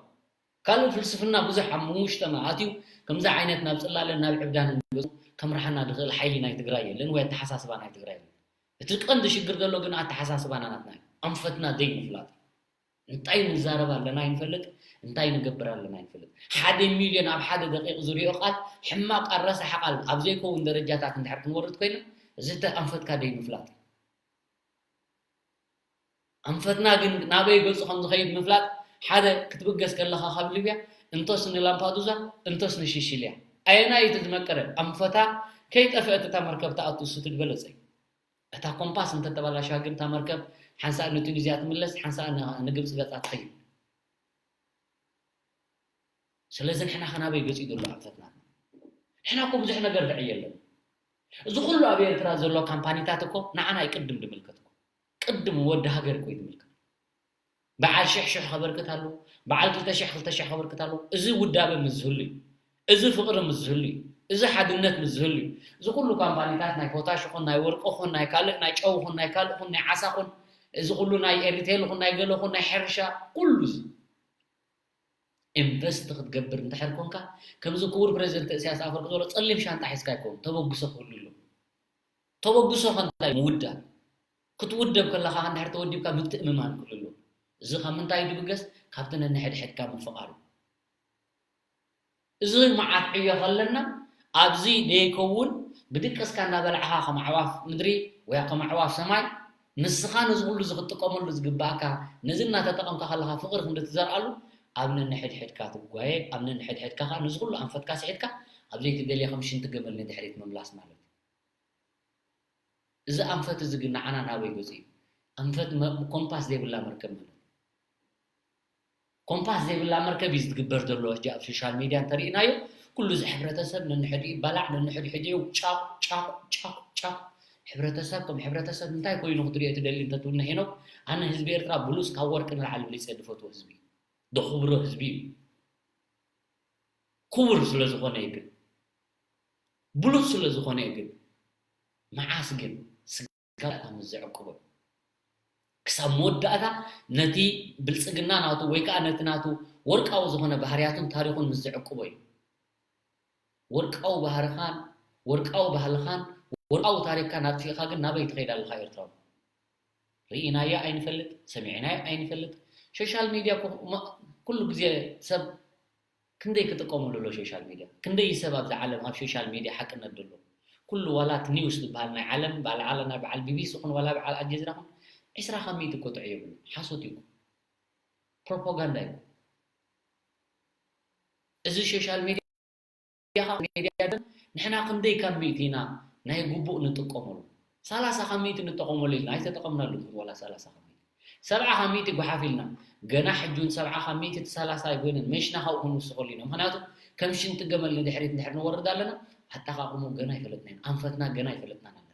ካልእ ፍልስፍና ብዙሕ ኣብ ውሽጥና ኣትዩ፣ ከምዚ ዓይነት ናብ ጽላለን ናብ ዕብዳንን ገጹ ከምርሓና ዝኽእል ሓይሊ ናይ ትግራይ የለን፣ ወይ ኣተሓሳስባ ናይ ትግራይ የለን። እቲ ቀንዲ ሽግር ዘሎ ግን ኣተሓሳስባና ናትና እዩ። ኣንፈትና ዘይምፍላጥ። እንታይ ንዛረብ ኣለና ኣይንፈልጥ፣ እንታይ ንገብር ኣለና ኣይንፈልጥ። ሓደ ሚልዮን ኣብ ሓደ ደቂቕ ዝሪኦ ቃል፣ ሕማቕ ቃል፣ ረሳሕ ቃል ኣብ ዘይከውን ደረጃታት እንድሕር ክንወርድ ኮይና፣ እዚ እቲ ኣንፈትካ ዘይምፍላጥ እዩ። ኣንፈትና ግን ናበይ ገጹ ከም ዝኸይድ ምፍላጥ፣ ሓደ ክትብገስ ከለኻ ካብ ሊብያ፣ እንቶስ ንላምፓዱዛ፣ እንቶስ ንሺሺልያ። ኣየናይ እቲ ዝመቀረ? ኣንፈታ ከይጠፍአት እታ መርከብ ትኣቱ እሱ እቲ ዝበለጸ እዩ። እታ ኮምፓስ እንተተባላሽዋ ግን እታ መርከብ ሓንሳእ ንቱኒዝያ ትምለስ፣ ሓንሳእ ን-፣ ንግብጺ ገጻ ትኸይድ። ስለዚ ንሕና ከ ናበይ ገጺ ዘሎ ኣንፈትና? ንሕና እኮ ብዙሕ ነገር ንዕይ ኣለና። እዚ ኩሉ ኣብ ኤርትራ ዘሎ ካምፓኒታት እኮ ንዓና እዩ ቅድም ዝምልከት እኮ። ቅድም ወዲ ሃገር እኮ እዩ ዝምልከት። በዓል ሽሕ ሽሕ ከበርክት ኣለዎ፣ በዓል ክልተ ሽሕ ክልተ ሽሕ ከበርክት ኣለዎ። እዚ ውዳበ ምስ ዝህሉ እዩ። እዚ ፍቕሪ ምስ ዝህሉ እዩ። እዚ ሓድነት ምስ ዝህሉ እዩ። እዚ ኩሉ ካምፓኒታት ናይ ፖታሽ ይኹን፣ ናይ ወርቂ ይኹን፣ ናይ ካልእ፣ ናይ ጨው ይኹን፣ ናይ ካልእ ይኹን፣ ናይ ዓሳ ይኹን፣ እዚ ኩሉ ናይ ኤሪቴል ይኹን፣ ናይ ገለ ይኹን፣ ናይ ሕርሻ፣ ኩሉ እዚ ኢንቨስት ክትገብር እንድሕር ኮንካ፣ ከምዚ ክቡር ፕረዚደንት ኢሳያስ ኣፈወርቂ ዝበሎ ጸሊም ሻንጣ ሒዝካ ኣይኮን፣ ተበግሶ ክህሉ ኣሎ። ተበግሶ ከ እንታይ ምውዳብ? ክትውደብ ከለኻ እንድሕር ተወዲብካ ምትእምማን ክህሉ ኣሎ። እዚ ካብ ምንታይ እዩ ዝብገስ? ካብቲ ነንሕድሕድካ ምፍቓር እዩ። እዚ መዓት ዕዮ ከለና ኣብዚ ደይከውን ብድቀስካ እናበላዕኻ ከም ኣዕዋፍ ምድሪ ወይ ከም ኣዕዋፍ ሰማይ ንስኻ ነዚ ኩሉ እዚ ክትጥቀመሉ ዝግባእካ ነዚ እናተጠቐምካ ከለኻ ፍቕሪ ክንዲ ትዘርኣሉ ኣብ ነንሕድሕድካ ትጓየ፣ ኣብ ነንሕድሕድካ ኸዓ ነዚ ኩሉ ኣንፈትካ ስሒትካ ኣብ ዘይትደልዮ ከም ሽንቲ ገመል ንድሕሪት ምምላስ ማለት እዩ። እዚ ኣንፈት እዚ ግን ንዓና ናበይ ገጹ እዩ? ኣንፈት መ-፣ ኮምፓስ ዘይብላ መርከብ ማለት እዩ። ኮምፓስ ዘይብላ መርከብ እዩ ዝግበር ዘሎ። ሕጂ ኣብ ሶሻል ሚድያ እንተሪእናዮ፣ ኩሉ እዚ ሕብረተሰብ ነንሕድኡ ይባላዕ፣ ነንሕድሕድኡ ጫቕ፣ ጫቕ፣ ጫቕ፣ ጫቕ። ሕብረተሰብ ከም ሕብረተሰብ እንታይ ኮይኑ ክትሪኦ ትደሊ እንተትብልና ሄኖክ፣ ኣነ ህዝቢ ኤርትራ ብሉጽ ካብ ወርቂ ንላዕሊ ብሊጸ ዝፈትዎ ህዝቢ እዩ። ዘኽብሮ ህዝቢ እዩ። ክቡር ስለ ዝኾነ እዩ ግን። ብሉጽ ስለ ዝኾነ እዩ ግን። መዓስ ግን? ክሳብ ምስ ዘዕቅቦ እዩ። ክሳብ መወዳእታ ነቲ ብልጽግና ናቱ ወይ ከዓ ነቲ ናቱ ወርቃዊ ዝኾነ ባህርያቱን ታሪኹን ምስ ዘዕቅቦ እዩ። ወርቃዊ ባህርኻን ወርቃዊ ባህልኻን ወርቃዊ ታሪኽካን ኣጥፊእኻ ግን ናበይ ትኸይድ ኣለኻ ኤርትራዊ? ርኢናዮ ኣይንፈልጥ፣ ሰሚዕናዮ ኣይንፈልጥ። ሶሻል ሚድያ ኩ-፣ ማ-፣ ኩሉ ግዜ ሰብ ክንደይ ክጥቀመሉ ኣሎ ሶሻል ሚድያ? ክንደይ ሰብ ኣብዛ ዓለም ኣብ ሶሻል ሚድያ ሓቅነት ደሎ? ኩሉ ዋላ እቲ ኒውስ ዝበሃል ናይ ዓለም፣ በዓል ዓለና፣ በዓል ቢቢሲ ኹን ዋላ በዓል ኣልጀዚራ ኹን፣ ዕስራ ካብ ሚእቲ እኮ ጥዑይ የብሉን። ሓሶት እዩ እኮ። ፕሮፓጋንዳ እዩ። እዚ ሶሻል ሚድያ ኻብ ሚድያ ግን ንሕና ክንደይ ካብ ሚእቲ ኢና ናይ ግቡእ ንጥቀመሉ? ሰላሳ ካብ ሚእቲ ንጠቐመሉ ኢልና ኣይተጠቐምናሉ። ዋላ ሰላሳ ካብ ሚእቲ፣ ሰብዓ ካብ ሚእቲ ጓሓፍ ኢልና። ገና ሕጂ እውን ሰብዓ ካብ ሚእቲ እቲ ሰላሳ ኣይኮይነን፣ መሽና ካብኡ ክንውስኸሉ ኢና። ምኽንያቱ ከም ሽንቲ ገመል ንድሕሪት እንድሕር ንወርድ ኣለና፣ ኣጠቓቕሙ ገና ኣይፈለጥናን፣ ኣንፈትና ገና ኣይፈለጥናን ኣለና።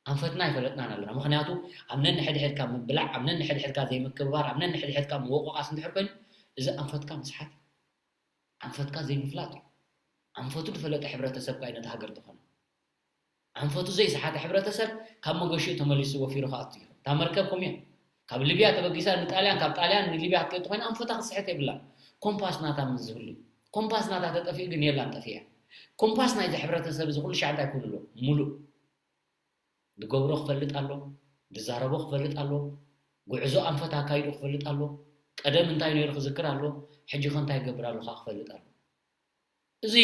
ኣንፈትና ኣይፈለጥናን ኣለና። ምኽንያቱ ኣብ ነንሕድሕድካ ምብላዕ፣ ኣብ ነንሕድሕድካ ዘይምክብባር፣ ኣብ ነንሕድሕድካ ምወቕቓስ እንድሕር ኮይኑ፣ እዚ ኣንፈትካ ምስሓት፣ ኣንፈትካ ዘይምፍላጥ እዩ። ኣንፈቱ ዝፈለጠ ሕብረተሰብ ከኣ እዩ ነቲ ሃገር ዝኾነ። ኣንፈቱ ዘይሰሓተ ሕብረተሰብ ካብ መገሽኡ ተመሊሱ ወፊሩ ክኣቱ እዩ። እታ መርከብ ከምኡ እያ። ካብ ሊብያ ተበጊሳ ንጣልያን፣ ካብ ጣልያን ንሊብያ ክትከይድ ተኾይና ኣንፈታ ክትስሕት የብላን። ኮምፓስ ናታ ምስ ዝህሉ። ኮምፓስ ናታ ተጠፊኡ ግን የላን፣ ጠፊኣ። ኮምፓስ ናይዚ ሕብረተሰብ እዚ ኩሉ ሻዕ እንታይ ክህሉ ኣሎ? ሙሉእ። ዝገብሮ ክፈልጥ ኣሎ፣ ዝዛረቦ ክፈልጥ ኣሎ፣ ጉዕዞ ኣንፈት ኣካይዱ ክፈልጥ ኣሎ፣ ቀደም እንታይ ነይሩ ክዝክር ኣሎ፣ ሕጂ ኸ እንታይ ይገብር ኣሎ ኸዓ ክፈልጥ ኣሎ። እዚ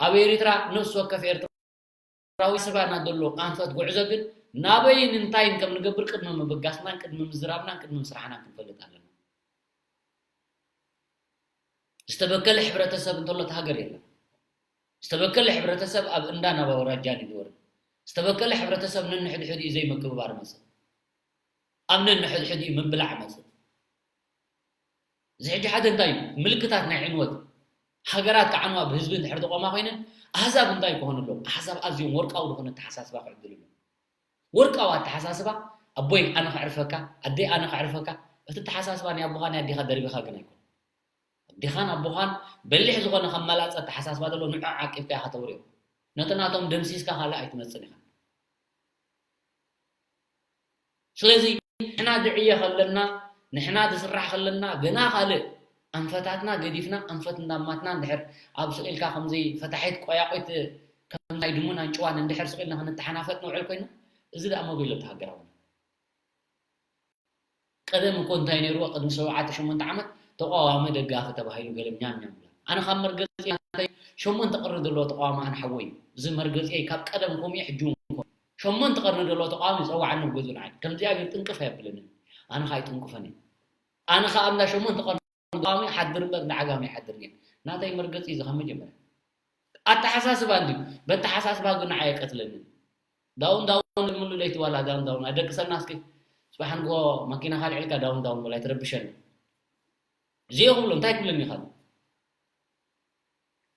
ኣብ ኤሪትራ ነፍሲ ወከፍ ኤርትራዊ ስባና ዘሎ ኣንፈት ጉዕዞ ግን ናበይን እንታይን ከም ንገብር ቅድሚ ምብጋስናን ቅድሚ ምዝራብናን ቅድሚ ምስራሕናን ክንፈልጥ ኣለና። ዝተበከለ ሕብረተሰብ እንተሎ እቲ ሃገር የለን። ዝተበከለ ሕብረተሰብ ኣብ እንዳ ናብ ኣውራጃን እዩ ዝወርድ። ዝተበከለ ሕብረተሰብ ነንሕድሕዱ እዩ ዘይምክብባር መጽእ። ኣብ ነንሕድሕዱ እዩ ምብላዕ መጽእ። እዚ ሕጂ ሓደ እንታይ እዩ? ምልክታት ናይ ዕንወት። ሃገራት ክዓንዋ ብህዝቢ እንድሕር ዝቖማ ኮይነን ኣህዛብ እንታይ ክኾኑ ኣለዎም? ኣህዛብ ኣዝዮም ወርቃዊ ዝኾነ ኣተሓሳስባ ክዕድሉ ኣለዎም። ወርቃዊ ኣተሓሳስባ፣ ኣቦይ ኣነ ከዕርፈካ፣ ኣደይ ኣነ ከዕርፈካ፣ እቲ ኣተሓሳስባ ናይ ኣቦኻ ናይ ኣዴኻ ደርቢኻ ግን ኣይኮን። ኣዴኻን ኣቦኻን በሊሕ ዝኾነ ከም መላጸ ኣተሓሳስባ ዘሎ ንዑ ዓቂብካ ኢኻ ተውርዮ። ነቲ ናቶም ደምሲስካ ካልእ ኣይትመጽን ኢኻ። ስለዚ ንሕና ድዕየ ከለና፣ ንሕና ድስራሕ ከለና፣ ገና ካልእ ኣንፈታትና ገዲፍና፣ ኣንፈት እንዳማትና እንድሕር ኣብ ስቕ ኢልካ ከምዚ ፈታሒት ቆያቑት ከም ናይ ድሙን ኣንጭዋን እንድሕር ስቕ ኢልና ክንተሓናፈጥ ንውዕል ኮይና፣ እዚ ደኣ መበይ ኣሎ እቲ ሃገራውነት? ቀደም እኮ እንታይ ነይርዎ? ቅድሚ ሸውዓተ ሸሞንተ ዓመት ተቋዋሚ ደጋፊ ተባሂሉ ገለ ኛም ኛም ይብላ። ኣነ ካብ መርገጺ ናተይ ሸሞንተ ቅርኒ ዘለዎ ተቋዋሚ ኣነ ሓወይ እዩ። እዚ መርገጺየይ ካብ ቀደም ከምኡ እዩ፣ ሕጂ እውን ከምኡ። ሸሞንተ ቅርኒ ዘለዎ ተቋዋሚ ይጸውዓኒ ኣብ ገዝኡ ንዓይ። ከምዚኣ ግን ጥንቅፍ ኣየብለንን። ኣነ ኸኣ ኣይጥንቅፎን እየ። ኣነ ኸኣ እንዳ ሸሞንተ ቅርኒ ተቋዋሚ ይሓድር እምበር እንዳ ዓጋመ ኣይሓድርን እየ። ናተይ መርገጺ እዩ እዚ ካብ መጀመርያ። ኣተሓሳስባ እንድዩ። በተሓሳስባ ግን ንዓይ ኣይቀትለንን። ዳውን ዳውን ሙሉ ለይቲ ዋላ ዳውን ዳውን ኣደቅሰና እስኪ። ጽባሕ ንግሆ መኪናኻ ኣልዒልካ ዳውን ዳውን በል ኣይትረብሸኒ። እዚኦ ክብሎ እንታይ ክብለኒ ኢኻ?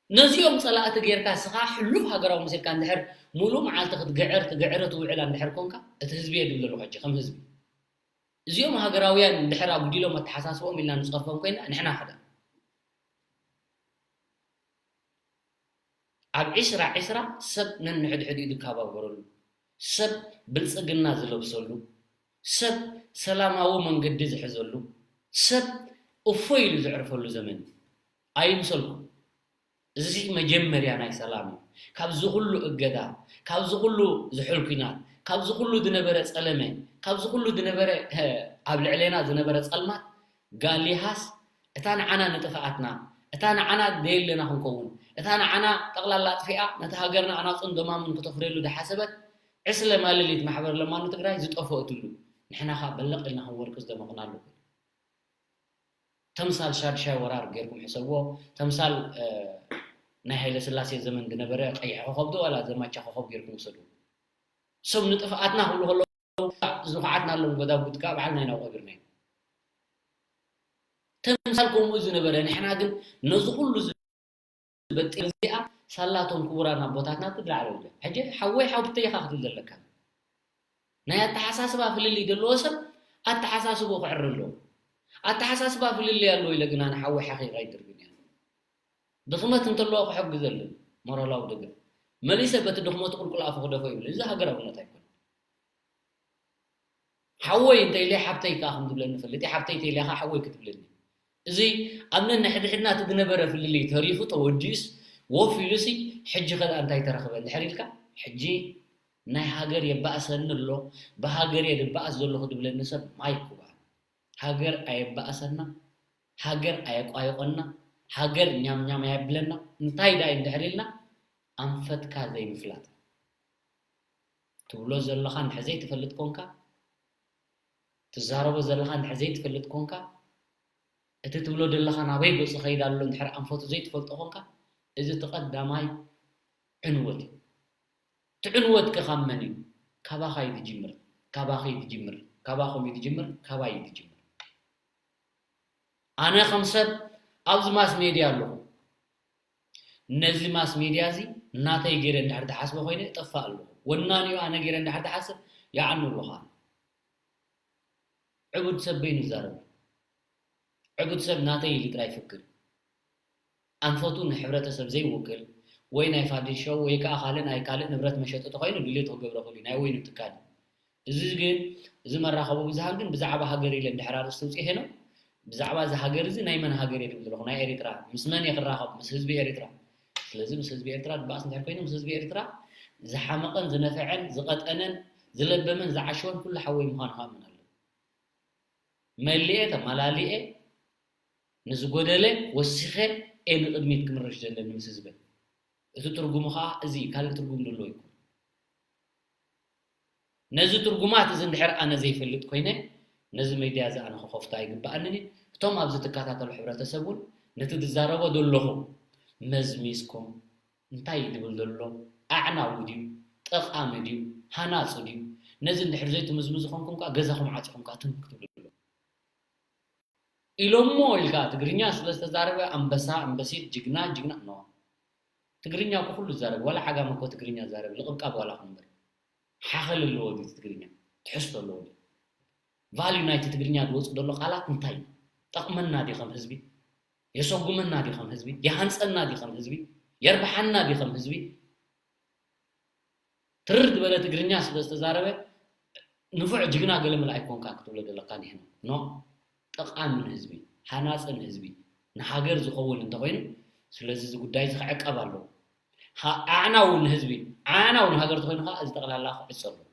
ነዚኦም ጸላእቲ ጌርካ እስኻ ሕሉፍ ሃገራዊ መሲልካ እንድሕር ሙሉ መዓልቲ ክትግዕር ትግዕር ትውዕል እንድሕር ኮንካ እቲ ህዝቢ የድሊ ኣለኹ ሕጂ ከም ህዝቢ። እዚኦም ሃገራውያን እንድሕር ኣጉዲሎም ኣተሓሳስቦም ኢልና ንጸርፎም ኮይና ንሕና ኸዳ ኣብ ዕስራ ዕስራ ሰብ ነንሕድሕዲኡ ዝከባበረሉ፣ ሰብ ብልጽግና ዝለብሰሉ፣ ሰብ ሰላማዊ መንገዲ ዝሕዘሉ፣ ሰብ እፎይ ኢሉ ዘዕርፈሉ ዘመን እዩ። ኣይምሰልኩም። እዚ መጀመርያ ናይ ሰላም እዩ። ካብዚ ኩሉ እገዳ፣ ካብዚ ኩሉ ዝሑል ኲናት፣ ካብዚ ኩሉ ዝነበረ ጸለመ፣ ካብዚ ኩሉ ዝነበረ፣ ሀ፣ ኣብ ልዕሌና ዝነበረ ጸልማት ጋሊሃስ እታ ንዓና ንጥፍኣትና፣ እታ ንዓና ደየለና ክንከውን፣ እታ ንዓና ጠቕላላ ኣጥፊኣ ነቲ ሃገርና ኣናጹን ደማሙን ክተፍርየሉ ዝሓሰበት ዕስለ ማለሊት ማሕበር ለማኑ ትግራይ ዝጠፈእትሉ፣ ንሕና ኸኣ በለቕ ኢልና ከም ወርቂ ዝደመቕናሉ። ተምሳል ሻድሻይ ወራር ጌርኩም ሕሰብዎ። ተምሳል፣ እ፣ ናይ ሃይለ ስላሴ ዘመን ዝነበረ ቀይሕ ኮኸብ ዶ ዋላ ዘማቻ ኮኸብ ጌርኩም ውሰዱ። ሰብ ንጥፍኣትና ክብሉ ከለዉ ዝኹዓትናሎም ጎዳጉዲ ከኣ ባዕልና ኢና ቀቢርናዮም። ተምሳል ከምኡ ዝነበረ፣ ንሕና ግን ነዚ ኩሉ ዝበጢር እዚኣ ሳላቶም ክቡራን ኣቦታትና ትድላዕ ኣለዉ። ሕጂ ሓወይ ሓውብተይ ኢኻ ክትብል ዘለካ። ናይ ኣተሓሳስባ ፍልልይ ዘለዎ ሰብ ኣተሓሳስቦ ክዕሪ ኣለዎ። ኣተሓሳስባ ፍልልይ ኣለዎ ኢለ ግን ኣነ ሓወይ ሓኺ ኣይድርግን እየ። ድኽመት እንተለዎ ክሕግዘሉ፣ ሞራላዊ ደገፍ። መሊሰ በቲ ድኽመቱ ቁልቁል ኣፉ ክደፎ ይብል። እዚ ሃገራውነት ኣይኮነን። ሓወይ እንተ ኢለ ሓብተይ ከኣ ከም ዝብለኒ ፈልጥ፣ ሓብተይ እንተ ኢለ ከኣ ሓወይ ክትብለኒ። እዚ ኣብ ነንሕድሕድና እቲ ዝነበረ ፍልልይ ተሪፉ ተወዲኡስ ወፍ ኢሉሲ፣ ሕጂ ከ ደኣ እንታይ ተረኽበ እንድሕር ኢልካ፣ ሕጂ ናይ ሃገር የባእሰኒ ኣሎ፣ ብሃገር እየ ዝባኣስ ዘለኹ ዝብለኒ ሰብ ማይክ ክበሃል። ሃገር ኣየባእሰና፣ ሃገር ኣየቋየቖና፣ ሃገር ኛም ኛም ኣየብለና። እንታይ ደኣ እዩ እንድሕር ኢልና፣ ኣንፈትካ ዘይምፍላጥ። ትብሎ ዘለኻ እንድሕር ዘይትፈልጥ ኮንካ፣ ትዛረቦ ዘለኻ እንድሕር ዘይትፈልጥ ኮንካ፣ እቲ ትብሎ ዘለኻ ናበይ ገጹ ከይድ ኣሎ እንድሕር ኣንፈቱ ዘይትፈልጦ ኮንካ፣ እዚ እቲ ቀዳማይ ዕንወት እዩ። እቲ ዕንወት ከ ካብ መን እዩ? ካባኻ እዩ ዝጅምር፣ ካባኺ እዩ ዝጅምር፣ ካባኹም እዩ ዝጅምር፣ ካባይ እዩ ዝጅምር። ኣነ ከም ሰብ ኣብዚ ማስ ሜድያ ኣለኹ። ነዚ ማስ ሜድያ እዚ ናተይ ገይረ እንድሕር ዝሓስቦ ኮይነ እጠፍእ ኣለኹ። ወናኒኡ ኣነ ገይረ እንድሕር ዝሓስብ ይዓኑ ኣለኹ ኣነ። ዕቡድ ሰብ በይኑ ይዛረብ። ዕቡድ ሰብ ናተይ ኢሉ ጥራይ ይፍክር። ኣንፈቱ ንሕብረተሰብ ዘይውክል ወይ ናይ ፋዲን ሾው ወይ ከኣ ካልእ ናይ ካልእ ንብረት መሸጢ ተኾይኑ ድሌት ክገብሮ ክእል እዩ፣ ናይ ወይኑ ትካል እዩ። እዚ ግን፣ እዚ መራኸቢ ብዙሃን ግን ብዛዕባ ሃገር ኢለ እንድሕር ኣርእስቲ ኣውጺኤ ሄኖ፣ ብዛዕባ እዚ ሃገር እዚ ናይ መን ሃገር እየ ዝብል ዘለኹ? ናይ ኤሪትራ። ምስ መን እየ ክራኸብ? ምስ ህዝቢ ኤሪትራ። ስለዚ ምስ ህዝቢ ኤርትራ ድበኣስ እንድሕር ኮይኑ፣ ምስ ህዝቢ ኤርትራ ዝሓመቐን ዝነፈዐን ዝቐጠነን ዝለበመን ዝዓሸወን ኩሉ ሓወይ ምዃኑ ክኣምን ኣለኒ። መሊኤ ተመላሊኤ ንዝጎደለ ወሲኸ እየ ንቕድሚት ክምርሽ ዘለኒ ምስ ህዝበይ። እቲ ትርጉሙ ኸኣ እዚ እዩ፣ ካልእ ትርጉም ዘለዎ ኣይኮነን። ነዚ ትርጉማት እዚ እንድሕር ኣነ ዘይፈልጥ ኮይነ፣ ነዚ ሜድያ እዚ ኣነ ክኸፍቶ ኣይግብኣንን እዩ። እቶም ኣብዚ ትከታተሉ ሕብረተሰብ እውን ነቲ ዝዛረቦ ዘለኹ መዝሚዝኩም፣ እንታይ እዩ ዝብል ዘሎ? ኣዕናዊ ድዩ? ጠቓሚ ድዩ? ሃናጺ ድዩ? ነዚ እንድሕር ዘይትምዝምዙ ኮንኩም ከኣ ገዛኹም ዓጺኹም ከኣ ትም ክትብሉ ኣለኩም። ኢሎሞ ኢልካ ትግርኛ ስለ ዝተዛረበ ኣንበሳ፣ ኣንበሲት፣ ጅግና፣ ጅግና፣ ኖ። ትግርኛ እኮ ኩሉ ዝዛረብ፣ ዋላ ዓጋመ እኮ ትግርኛ ዝዛረብ፣ ልቕብቃብ ዋላ እኮ እምበር። ሓኸል ኣለዎ ድዩ ትግርኛ? ትሕዝቶ ኣለዎ ድዩ? ቫልዩ ናይቲ ትግርኛ ዝወጽእ ዘሎ ቃላት እንታይ እዩ? ጠቕመና ድዩ ከም ህዝቢ? የሰጉመና ድዩ ከም ህዝቢ? ይሃንጸና ድዩ ከም ህዝቢ? የርብሓና ድዩ ከም ህዝቢ? ትርር ዝበለ ትግርኛ ስለ ዝተዛረበ ንፉዕ ጅግና ገለ መለ ኣይኮንካን ክትብሎ ዘለካ ኒሕና። ኖ፣ ጠቓሚ ንህዝቢ፣ ሃናጺ ንህዝቢ፣ ንሃገር ዝኸውን እንተኾይኑ፣ ስለዚ እዚ ጉዳይ እዚ ክዕቀብ ኣለዎ። ሃ-፣ ኣዕናዊ ንህዝቢ፣ ኣዕናዊ ንሃገር ተኾይኑ ከኣ እዚ ጠቕላላ ክዕጾ ኣለዎ።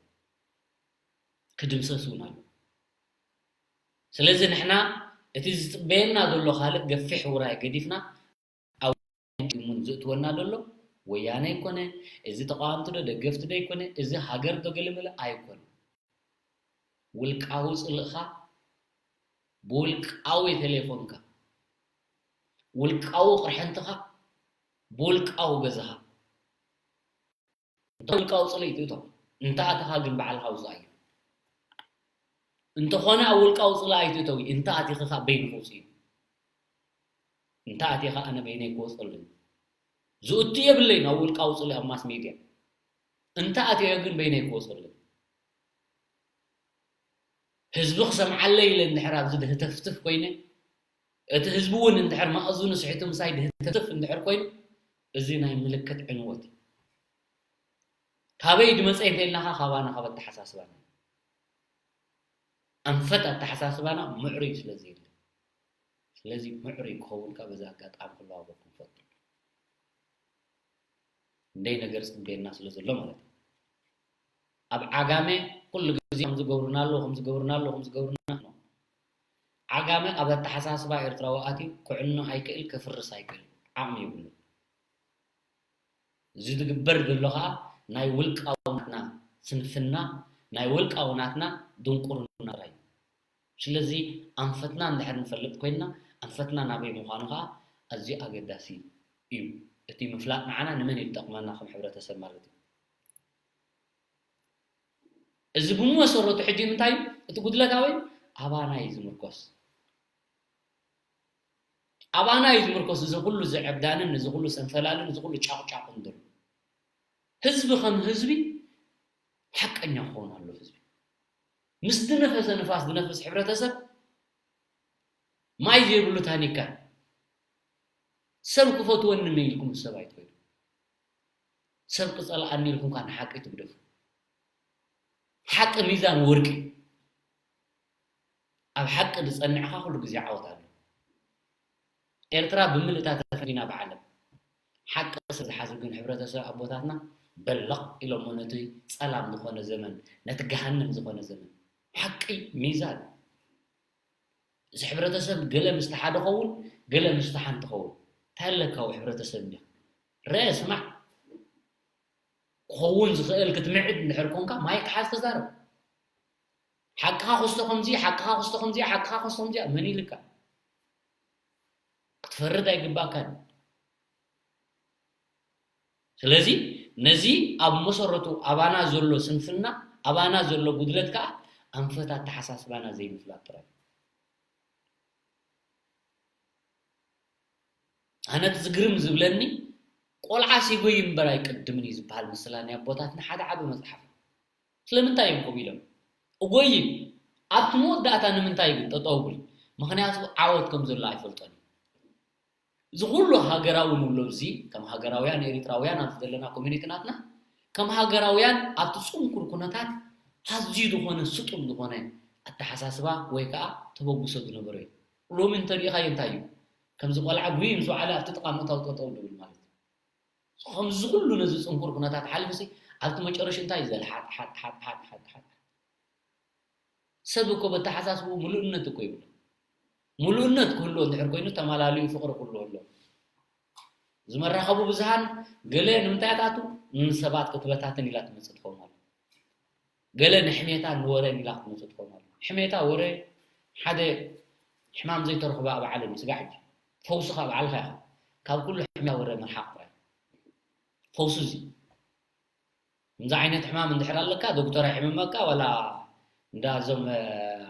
ክድምሰስ እውን ኣለዎ። ስለዚ ንሕና እቲ ዝጽበየና ዘሎ ካልእ ገፊሕ ውራይ ገዲፍና፣ ኣብ ቅድሙን ዘእትወና ዘሎ ወያነ ኣይኮነ፣ እዚ ተቃወምቲ ዶ ደገፍቲ ዶ ኣይኮነ፣ እዚ ሃገር ዶ ገለመለ ኣይኮነ። ውልቃዊ ጽልእኻ ብውልቃዊ ቴሌፎንካ፣ ውልቃዊ ቅርሕንትኻ ብውልቃዊ ገዛኻ። እንተ ውልቃዊ ጽልኢ ትእቶ፣ እንተ ኣተኻ ግን ባዕልኻ ውጻእ እዩ። እንተኾነ ኣብ ውልቃዊ ጽልኢ ኣይትእተዊ፣ እንተ ኣቲኺ ኸኣ በይንኺ ውጽኢ። እንተ ኣቲኻ ኣነ በይነይ ክወጸሉ እዩ። ዝእቱ የብለይን ኣብ ውልቃዊ ጽልኢ ኣብ ማስ ሜድያ። እንተ ኣትዮ ግን በይነይ ክወጸሉ እዩ። ህዝቢ ክሰምዓለይ ኢለ እንድሕር ኣብዚ ድህተፍትፍ ኮይነ፣ እቲ ህዝቢ እውን እንድሕር ማእዝኑ ስሒቱ ምሳይ ድህተፍትፍ እንድሕር ኮይኑ፣ እዚ ናይ ምልክት ዕንወት እዩ። ካበይ ድመጸ እንተኢልናኻ፣ ካባና፣ ካብ ኣተሓሳስባና። ኣንፈት ኣተሓሳስባና ምዕሩይ ስለ ዘየለ። ስለዚ ምዕሩይ ክኸውን ከኣ በዚ ኣጋጣሚ ክለዋወጥኩም እፈቱ። እንደይ ነገር ጽበየና ስለ ዘሎ ማለት እዩ። ኣብ ዓጋመ ኩሉ ግዜ ከም ዝገብሩና ኣለዉ፣ ከም ዝገብሩና ኣለዉ፣ ከም ዝገብሩና ኣለዉ። ዓጋመ ኣብ ኣተሓሳስባ ኤርትራዊ ኣትዩ ክዕኖ ኣይክእል፣ ከፍርስ ኣይክእል፣ ዓቕሚ የብሉን። እዚ ዝግበር ዘሎ ኸኣ ናይ ውልቃዊ ናትና ስንፍና፣ ናይ ውልቃዊ ናትና ድንቁርና ጥራይ እዩ። ስለዚ ኣንፈትና እንድሕር ንፈልጥ ኮይንና፣ ኣንፈትና ናበይ ምዃኑ ኸኣ ኣዝዩ ኣገዳሲ እዩ። እቲ ምፍላጥ ንዓና ንመን እዩ ዝጠቕመና ከም ሕብረተሰብ ማለት እዩ። እዚ ብመሰረቱ ሕጂ እንታይ እዩ? እቲ ጉድለት ኣበይ? ኣባና እዩ ዝምርኮስ። ኣባና እዩ ዝምርኮስ እዚ ኩሉ ዝዕብዳንን፣ እዚ ኩሉ ሰንፈላልን፣ እዚ ኩሉ ጫቑጫቑን ዘሎ። ህዝቢ ከም ህዝቢ ሓቀኛ ክኸውን ኣለዎ ህዝቢ። ምስ ዝነፈሰ ንፋስ ዝነፍስ ሕብረተሰብ ማይ ዘይብሉ ታኒካ። ሰብ ክፈትወኒ እሞ ኢልኩም ሰብ ኣይትኸዱ። ሰብ ክጸልኣኒ ኢልኩም ከኣ ንሓቂ ትግደፉ። ሓቂ ሚዛን ወርቂ። ኣብ ሓቂ ዝጸንዕኻ ኩሉ ግዜ ዓወት ኣሎ። ኤርትራ ብምልእታ ተፈቲና ብዓለም። ሓቂ ስለ ዝሓዙ ግን ሕብረተሰብ ኣቦታትና በለቕ ኢሎሞ ነቲ ጸላም ዝኾነ ዘመን፣ ነቲ ገሃነም ዝኾነ ዘመን። ሓቂ ሚዛን። እዚ ሕብረተሰብ ገለ ምስቲ ሓደ ኸውን፣ ገለ ምስቲ ሓንቲ ኸውን። እንታይ ኣለካ ኣብ ሕብረተሰብ እንዲያ? ርአ ስማዕ። ክኸውን ዝኽእል ክትምዕድ እንድሕር ኮንካ ማይክ ሓዝ ተዛረብ። ሓቅኻ ክስቶ ከምዚ፣ ሓቅኻ ክስቶ ከምዚ፣ ሓቅኻ ክስቶ ከምዚ፣ መን ኢልካ? ክትፈርድ ኣይግባእካን። ስለዚ ነዚ ኣብ መሰረቱ ኣባና ዘሎ ስንፍና፣ ኣባና ዘሎ ጉድለት ከኣ ኣንፈት ኣተሓሳስባና ዘይምፍላጥ ጥራይ። ኣነ እቲ ዝግርም ዝብለኒ ቆልዓ ሲጎይ እምበር ኣይቅድምን እዩ ዝበሃል ምስላ ናይ ኣቦታትና ሓደ ዓቢ መጽሓፍ እዩ። ስለምንታይ እዮም ከምኡ ኢሎም? እጎይ ኣብቲ መወዳእታ ንምንታይ ግን ጠጠው ብሉ? ምኽንያቱ ዓወት ከም ዘሎ ኣይፈልጦን እዩ። እዚ ኩሉ ሃገራዊ ንብሎ እዚ ከም ሃገራውያን ኤሪትራውያን ኣብዚ ዘለና ኮሚኒቲ ናትና ከም ሃገራውያን ኣብቲ ጽንኩር ኩነታት ኣዝዩ ዝኾነ ስጡም ዝኾነ ኣተሓሳስባ ወይ ከዓ ተበግሶ ዝነበሮ እዩ። ሎሚ እንተሪኢኻዮ እንታይ እዩ? ከምዚ ቆልዓ ጉይ ምስ በዓለ ኣብቲ ጥቓ ምእታው ጠጠው ድብል ማለት እዩ። ከምዚ ኩሉ ነዚ ጽንኩር ኩነታት ሓሊፉሲ ኣብቲ መጨረሹ እንታይ እዩ ዘለ ሓጥ ሓጥ ሓጥ ሓጥ ሓጥ ሓጥ ሰብ እኮ በተሓሳስቡ ምሉእነት እኮ ይብሎ። ምሉእነት ክህልዎ እንድሕር ኮይኑ ተመላልዩ ፍቕሪ ክህልዎ ኣሎ። ዝመራኸቡ ብዙሃን ገለ ንምንታይ ኣታቱ ንሰባት ክትበታትን ኢላ ትመጽእ ትኸውን ኣላ። ገለ ንሕሜታ ንወረን ኢላ ክትመጽእ ትኸውን ኣላ። ሕሜታ ወረ ሓደ ሕማም ዘይተረኽቦ ኣብ ዓለም እዩ ስጋዕ ሕጂ። ፈውስኻ ባዕልኻ ኢኻ። ካብ ኩሉ ሕሜታ ወረ ምርሓቕ ጥራይ። ፈውሱ እዚ። ከምዚ ዓይነት ሕማም እንድሕር ኣለካ ዶክተር ኣይሕምመካ ዋላ እንዳ እዞም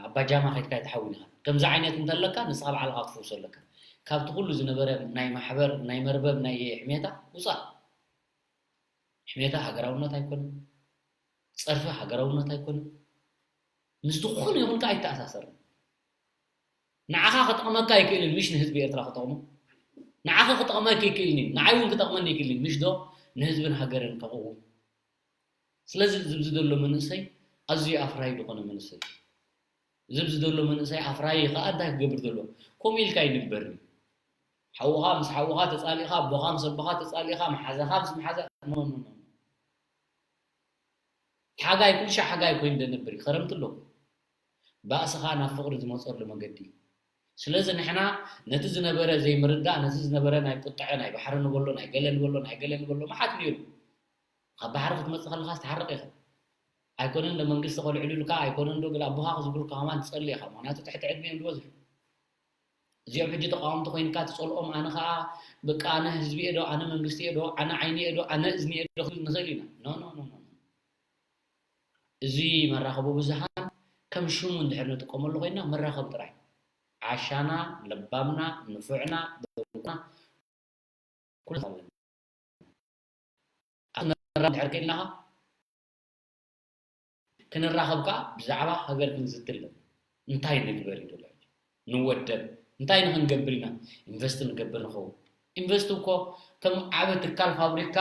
ኣባጃማ ከይድካ ኣይትሓውን ኢኻ። ከምዚ ዓይነት እንተለካ ንስኻ ባዕልኻ ክትፈውሶ ኣለካ። ካብቲ ኩሉ ዝነበረ ናይ ማሕበር ናይ መርበብ ናይ ሕሜታ ውፃእ። ሕሜታ ሃገራውነት ኣይኮነን። ጸርፊ ሃገራውነት ኣይኮነን። ምስ ዝኾነ ይኹን ከኣ ኣይተኣሳሰርን። ንዓኻ ክጠቕመካ ኣይክእልን ምሽ ንህዝቢ ኤርትራ ክጠቕሞ ንዓኻ ክጠቕመካ ይክእልኒ ንዓይ እውን ክጠቕመኒ ይክእልኒ ምሽ ዶ ንህዝብን ሃገርን ከቕውም ስለዚ ዝብዚ ዘሎ መንእሰይ ኣዝዩ ኣፍራይ ዝኾነ መንእሰይ ዝብዚ ዘሎ መንእሰይ ኣፍራይ ከዓ እንታይ ክገብር ዘሎ ከምኡ ኢልካ ይንበር ሓውኻ ምስ ሓውኻ ተፃሊኻ ኣቦኻ ምስ ኣቦኻ ተፃሊኻ መሓዛኻ ምስ መሓዛ ሓጋይ ኩልሻ ሓጋይ ኮይኑ ደነብር ክረምቲ ኣሎ ባእስኻ ናብ ፍቕሪ ዝመፀሉ መገዲ እዩ። ስለዚ ንሕና ነቲ ዝነበረ ዘይምርዳእ፣ ነቲ ዝነበረ ናይ ቁጥዐ ናይ ባሕሪ ንበሎ፣ ናይ ገለ ንበሎ፣ ናይ ገለ ንበሎ መዓት ነይሩ። ካብ ባሕሪ ክትመፅእ ከለኻ ትሓርቕ ኢኻ። ኣይኮነን ዶ መንግስቲ ከልዕሉልካ፣ ኣይኮነን ዶ ገለ ኣቦኻ ክዝብሩልካ ከማን ትፀሊ ኢኻ። ምኽንያቱ ትሕቲ ዕድመ እዮም ዝበዝሑ። እዚኦም ሕጂ ተቃወምቲ ኮይንካ ትጸልኦም ኣነ ከኣ በቃ ኣነ ህዝቢ እየ ዶ ኣነ መንግስቲ እየ ዶ ኣነ ዓይኒ እየ ዶ ኣነ እዝኒ እየ ዶ ክንብል ንኽእል ኢና። ኖ ኖ ኖ ኖ። እዚ መራኸቢ ብዙሃን ከም ሽሙ እንድሕር ንጥቀመሉ ኮይንና መራኸቢ ጥራይ። ዓሻና፣ ለባምና፣ ንፉዕና፣ ደቁና ኩሉ ኣለና። ኣስመራ እንድሕር ከይድናኻ ክንራኸብ ከዓ ብዛዕባ ሃገር ክንዝቲ ኣለና። እንታይ ንግበር እዩ ዘሎ ሕጂ? ንወደብ እንታይ ንክንገብር ኢና ኢንቨስት ንገብር ንኸውን? ኢንቨስት እኮ ከም ዓበ ትካል ፋብሪካ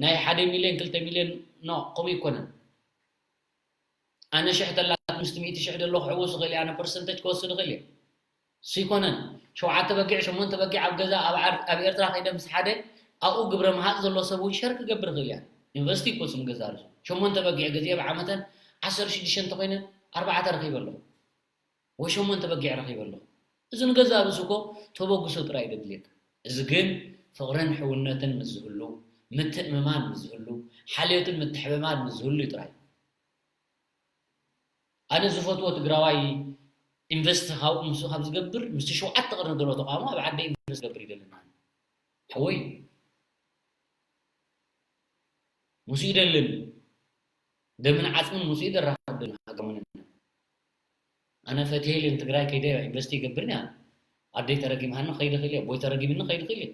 ናይ ሓደ ሚልዮን ክልተ ሚልዮን ኖ ከምኡ ይኮነን። ኣነ ሽሕ ተላ ኣምስት ሚእቲ ሽሕ ደሎ ክሕውስ ይኽእል እየ ኣነ ፐርሰንተጅ ክወስድ ይኽእል እየ። ስይኮነን ሸውዓተ በጊዕ ሸሞንተ በጊዕ ኣብ ገዛ ኣብ ዓር ኣብ ኤርትራ ከይደ ምስ ሓደ ኣብኡ ግብረ ምሃጽ ዘሎ ሰብ እውን ሸር ክገብር ይኽእል እያ። ኢንቨስቲ ይኮስም ገዛ ርሱ ሸሞንተ በጊዕ ገዚአ ብዓመተን ዓሰርተ ሽዱሽተ እንተኮይነ ኣርባዕተ ረኺበ ኣለኹ ወይ ሸሞንተ በጊዕ ረኺበ ኣለኹ። እዚ ንገዛ ርእሱ እኮ ተበግሶ ጥራይ እዩ ዘድልየካ። እዚ ግን ፍቕርን ሕውነትን ምስ ዝህሉ፣ ምትእምማን ምስ ዝህሉ፣ ሓልዮትን ምትሕብባን ምስ ዝህሉ እዩ ጥራይ። ኣነ ዝፈትዎ ትግራዋይ ኢንቨስት ካብኡ ምስኡ ካብ ዝገብር ምስቲ ሸውዓተ ቅርኒ ዘሎ ተቃውሞ ኣብ ዓደይ ኢንቨስት ገብር ይደለና ሓወይ ምስኡ ይደልን ደምን ዓፅምን ምስኡ ይደራኸብ ደልን ሃገር መንነት ኣነ ፈትየልን ትግራይ ከይደ ኢንቨስት ይገብርን እያ ኣደይ ተረጊምሃኒ ከይደ ክእል እየ ኣቦይ ተረጊምኒ ከይደ ክእል እየ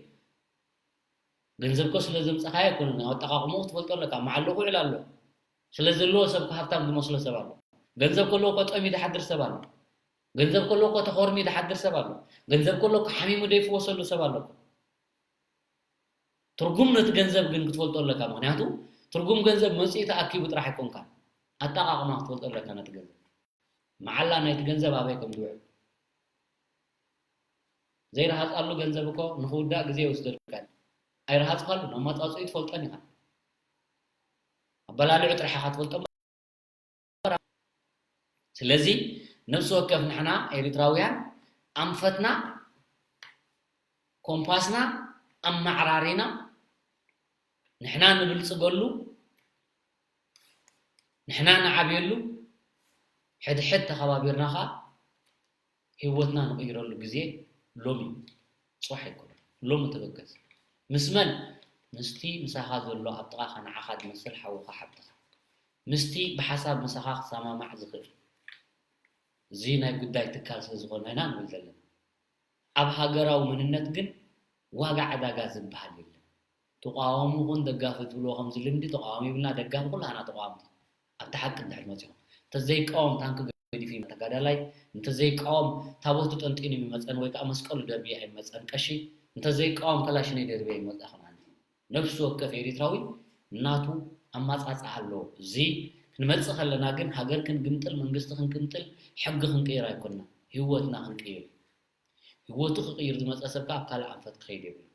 ገንዘብ እኮ ስለ ዘምጻኻዮ ኣይኮነን፣ ኣብ ኣጠቓቕማኡ ክትፈልጦ ኣለካ። መዓልኡ ክውዕል ኣለዎ። ስለ ዘለዎ ሰብ እኮ ሃብታም ዝመስሎ ሰብ ኣሎ። ገንዘብ ከለዎ እኮ ጠምዩ ዝሓድር ሰብ ኣሎ። ገንዘብ ከለዎ እኮ ተኾርምዩ ዝሓድር ሰብ ኣሎ። ገንዘብ ከለዎ እኮ ሓሚሙ ዘይፍወሰሉ ሰብ ኣሎ እኮ። ትርጉም ነቲ ገንዘብ ግን ክትፈልጦ ኣለካ። ምኽንያቱ ትርጉም ገንዘብ መጺኡ ተኣኪቡ ጥራሕ ኣይኮንካን፣ ኣጠቓቕማ ክትፈልጦ ኣለካ ነቲ ገንዘብ። መዓላ ናይቲ ገንዘብ ኣበይ ከም ዝውዕል ዘይረሃጻሉ ገንዘብ እኮ ንኽውዳእ ግዜ ይወስደልካ። ኣይረሃጽካሉን፣ ኣመጻጽኡ ትፈልጦን ኢኻ። ኣበላልዑ ጥራሕ ኢኻ ትፈልጦ። ስለዚ ነፍሲ ወከፍ ንሕና ኤርትራውያን ኣንፈትና፣ ኮምፓስና ኣመዓራሪና፣ ንሕና ንብልጽገሉ፣ ንሕና ንዓብየሉ፣ ሕድሕድ ተኸባቢርና ኸኣ ህይወትና ንቕይረሉ ግዜ ሎሚ እዩ። ጽባሕ ኣይኮነን። ሎሚ ተበገስ። ምስ መን? ምስቲ ምሳኻ ዘሎ ኣብ ጥቓኻ ንዓኻ ዝመስል ሓውኻ ሓብትኻ። ምስቲ ብሓሳብ ምሳኻ ክሰማማዕ ዝኽእል። እዚ ናይ ጉዳይ ትካል ስለ ዝኾነ ኢና ንብል ዘለና። ኣብ ሃገራዊ መንነት ግን ዋጋ ዕዳጋ ዝበሃል የለን። ተቃዋሚ ይኹን ደጋፊ ትብልዎ ከምዚ ልምዲ ተቃዋሚ ይብልና፣ ደጋፊ ኩላህና ተቃወምቲ። ኣብቲ ሓቂ እንድሕር መጺኹም። እንተዘይቃወም ታንኪ ገዲፉ ይመ-፣ ተጋዳላይ፣ እንተዘይቃወም ታቦቱ ጠንጢኑ ይመጸን ወይ ከዓ መስቀሉ ደርብየ ኣይመጸን ቀሺ፣ እንተዘይቃወም ከላሽነይ ደርብየ ይመጻ ክናንቲ። ነፍሲ ወከፍ ኤሪትራዊ ናቱ ኣማጻጽኣ ኣለዎ። እዚ ክንመጽእ ከለና ግን ሃገር ክንግምጥል፣ መንግስቲ ክንቅምጥል፣ ሕጊ ክንቅይር ኣይኮንና። ህይወትና ክንቅይር እዩ። ህይወቱ ክቕይር ዝመጸ ሰብ ከኣ ኣብ ካልእ ኣንፈት ክኸይድ የብሉን።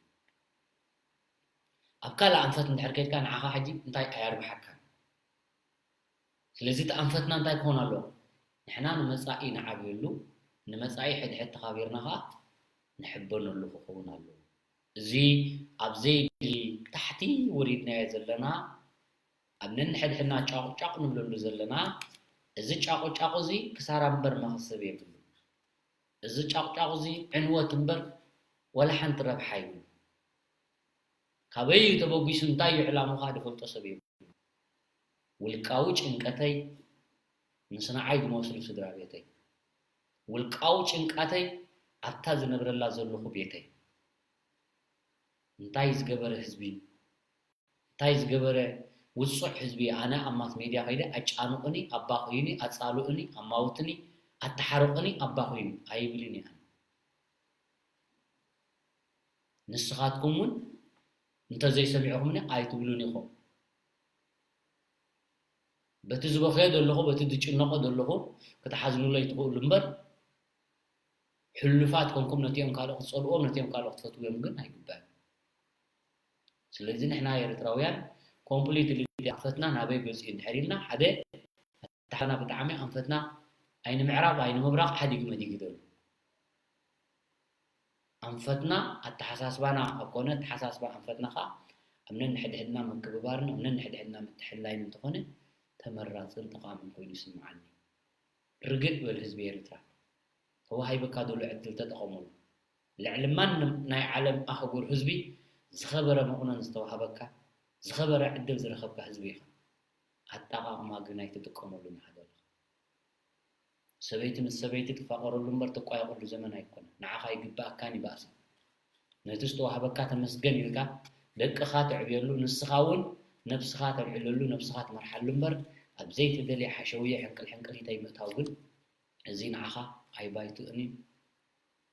ኣብ ካልእ ኣንፈት እንድሕር ከይድካ ንዓኻ ሕጂ እንታይ ኣየርብሓካን። ስለዚ እቲ ኣንፈትና እንታይ ክኾን ኣለዎ? ንሕና ንመጻኢ ንዓብየሉ፣ ንመጻኢ ሕድሕድ ተኻቢርና ከኣ ንሕበነሉ ክኸውን ኣለዎ። እዚ ኣብ ዘይድሊ ታሕቲ ወሪድናዮ ዘለና፣ ኣብ ነንሕድሕድና ጫቑጫቕ ንብለሉ ዘለና፣ እዚ ጫቑጫቑ እዚ ክሳራ እምበር መኽሰብ የብሉን። እዚ ጫቑጫቑ እዚ ዕንወት እምበር ዋላ ሓንቲ ረብሓ የብሉን። ካበይ እዩ ተበጊሱ፣ እንታይ እዩ ዕላምኡ ከኣ ዝፈልጦ ሰብ የብሉን። ውልቃዊ ጭንቀተይ ምስ ንዓይ ዝመስሉ ስድራ ቤተይ፣ ውልቃዊ ጭንቃተይ ኣብታ ዝነብረላ ዘለኹ ቤተይ። እንታይ ዝገበረ ህዝቢ፣ እንታይ ዝገበረ ውጹዕ ህዝቢ፣ ኣነ ኣብ ማስ ሜድያ ከይደ ኣጫንቑኒ፣ ኣባ ኮይኒ፣ ኣጻልኡኒ፣ ኣማውትኒ፣ ኣተሓርቑኒ፣ ኣባ ኮይኑ ኣይብልን እየ ኣነ። ንስኻትኩም እውን እንተዘይሰሚዕኹምኒ ኣይትብሉን ኢኹም። በቲ ዝበኽዮ ዘለኹ፣ በቲ ዝጭነቖ ዘለኹ ክትሓዝኑለይ ትኽእሉ እምበር፣ ሕሉፋት ኮንኩም ነቲኦም ካልእ ክትጸልእዎም፣ ነቲኦም ካልእ ክትፈትውዎም ግን ኣይግባእን። ስለዚ ንሕና ኤርትራውያን ኮምፕሊትሊ ኣንፈትና ናበይ በጺሑ እንድሕር ኢልና፣ ሓደ ኣተሓና ብጣዕሚ ኣንፈትና ኣይንምዕራብ ኣይንምብራቕ ሓዲግ መዲግ ይደሉ። ኣንፈትና ኣተሓሳስባና ካብ ኮነ ኣተሓሳስባ ኣንፈትና ኸኣ ኣብ ነንሕድሕድና ምክብባርን ኣብ ነንሕድሕድና ምትሕልላይን እንተኾነ ተመራጽን ጠቓምን ኮይኑ ይስምዓኒ። ርግእ በል ህዝቢ ኤርትራ። ተዋሂብካ ዘሎ ዕድል ተጠቐመሉ። ልዕሊ ማንም ናይ ዓለም ኣህጉር ህዝቢ ዝኸበረ መቑነን ዝተዋህበካ፣ ዝኸበረ ዕድል ዝረኸብካ ህዝቢ ኢኻ። ኣጠቓቕማ ግን ኣይትጥቀመሉን ኢኻ ዘለኻ። ሰበይቲ ምስ ሰበይቲ ትፋቐረሉ እምበር ትቋየቐሉ ዘመን ኣይኮነን። ንዓኻ ይግብኣካን ይባእስን። ነቲ ዝተዋህበካ ተመስገን ኢልካ ደቅኻ ተዕብየሉ፣ ንስኻ እውን ነብስኻ ተልዕለሉ፣ ነብስኻ ትመርሓሉ እምበር ኣብ ዘይተደልየ ሓሸውየ ሕንቅል ሕንቅሊተይ ምእታው ግን እዚ ንዓኻ ኣይባይትእን እዩ፣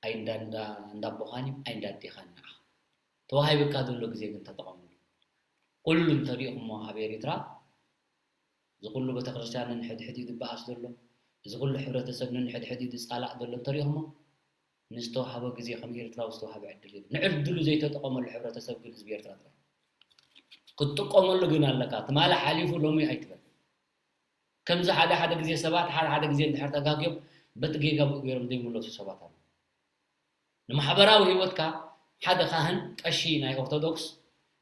ኣይ እንዳ-፣ እንዳ-፣ እንዳቦኻን እዩ፣ ኣይ እንዳዴኻን ንዓኻ። ተዋሂብካ ዘሎ ግዜ ግን ተጠቐመሉ። ኩሉ እንተሪእኹሞ ኣብ ኤሪትራ፣ እዚ ኩሉ ቤተክርስትያን ነንሕድሕድ እዩ ዝበኣስ ዘሎ፣ እዚ ኩሉ ሕብረተሰብ ነንሕድሕድ እዩ ዝጻላእ ዘሎ እንተሪእኹሞ፣ ንዝተዋህበ ግዜ ከም ኤርትራዊ ዝተዋህበ ዕድል የለን። ንዕድሉ ዘይተጠቐመሉ ሕብረተሰብ ግን ህዝቢ ኤርትራ ጥራይ። ክትጥቀመሉ ግን ኣለካ። ትማሊ ሓሊፉ ሎሚ ኣይትበል። ከምዚ ሓደ ሓደ ግዜ ሰባት ሓደ ሓደ ግዜ እንድሕር ተጋግዮም በቲ ጌጋ ብኡ ገይሮም ዘይምለሱ ሰባት ኣለዉ። ንማሕበራዊ ህይወትካ ሓደ ካህን ቀሺ ናይ ኦርቶዶክስ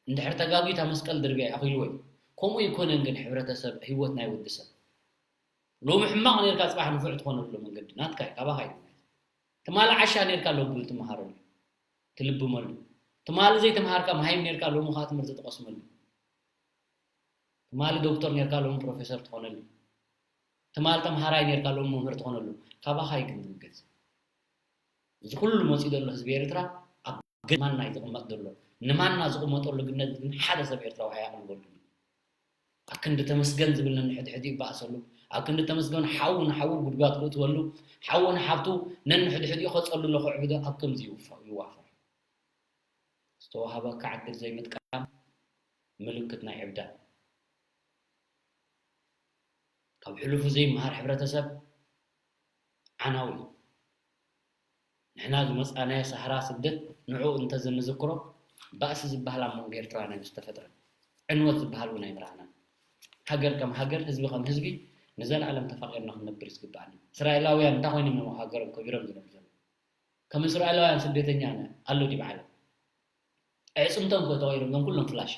እንድሕር ተጋግዩ እታ መስቀል ድርብያ ኣኺልዎ እዩ። ከምኡ ኣይኮነን ግን ሕብረተሰብ ህይወት ናይ ወዲ ሰብ። ሎሚ ሕማቕ ኔርካ ጽባሕ ንፉዕ ትኾነሉ መንገዲ ናትካ እዩ፣ ካባኻ እዩ። ትማሊ ዓሻ ኔርካ ሎሚ ትመሃረሉ፣ ትልብመሉ። ትማሊ ዘይተምሃርካ መሃይም ኔርካ ሎሚ ኸኣ ትምህርቲ ትቐስመሉ። ትማሊ ዶክተር ኔርካ ሎሚ ፕሮፌሰር ትኾነሉ። ትማሊ ተምሃራይ ኔርካ ሎሚ መምህር ትኾነሉ። ካባኻ እዩ ግን ዝብገስ። እዚ ኩሉ መጺኡ ዘሎ ህዝቢ ኤርትራ ኣብ ግን ማና እዩ ዝቕመጥ ዘሎ። ንማና ዝቕመጠሉ ግነት ግን ሓደ ሰብ ኤርትራዊ ኣየቕልበሉን እዩ። ኣብ ክንዲ ተመስገን ዝብል ነንሕድሕዱ ይበኣሰሉ። ኣብ ክንዲ ተመስገን ሓው ንሓው ጉድጓድ ክእትወሉ፣ ሓው ንሓብቱ ነንሕድሕዲኡ ከጸልሎ ክዕብዶ ኣብ ከምዚ ይውፋ-፣ ይዋፈር። ዝተዋህበካ ዕድል ዘይምጥቃም ምልክት ናይ ዕብዳን። ካብ ሕሉፉ ዘይመሃር ሕብረተሰብ ዓናዊ እዩ። ንሕና ዝመጻናዮ ሳህራ ስደት ንዕኡ እንተዘንዝክሮ፣ ባእሲ ዝበሃል ኣብ መንጎ ኤርትራውያን ኣይምስተፈጥረን። ዕንወት ዝበሃል እውን ኣይምረኣናን። ሃገር ከም ሃገር፣ ህዝቢ ከም ህዝቢ ንዘለኣለም ተፋቒርና ክንነብር እዩ ዝግብኣና። እስራኤላውያን እንታይ ኮይኖም እዮም ኣብ ሃገሮም ከቢሮም ዝነብሩ ዘለዉ? ከም እስራኤላውያን ስደተኛ ኣሎ ድዩ ብዓለም? ኣዕጽምቶም እኮ ተቐይሮም እዮም ኩሎም ፍላሻ።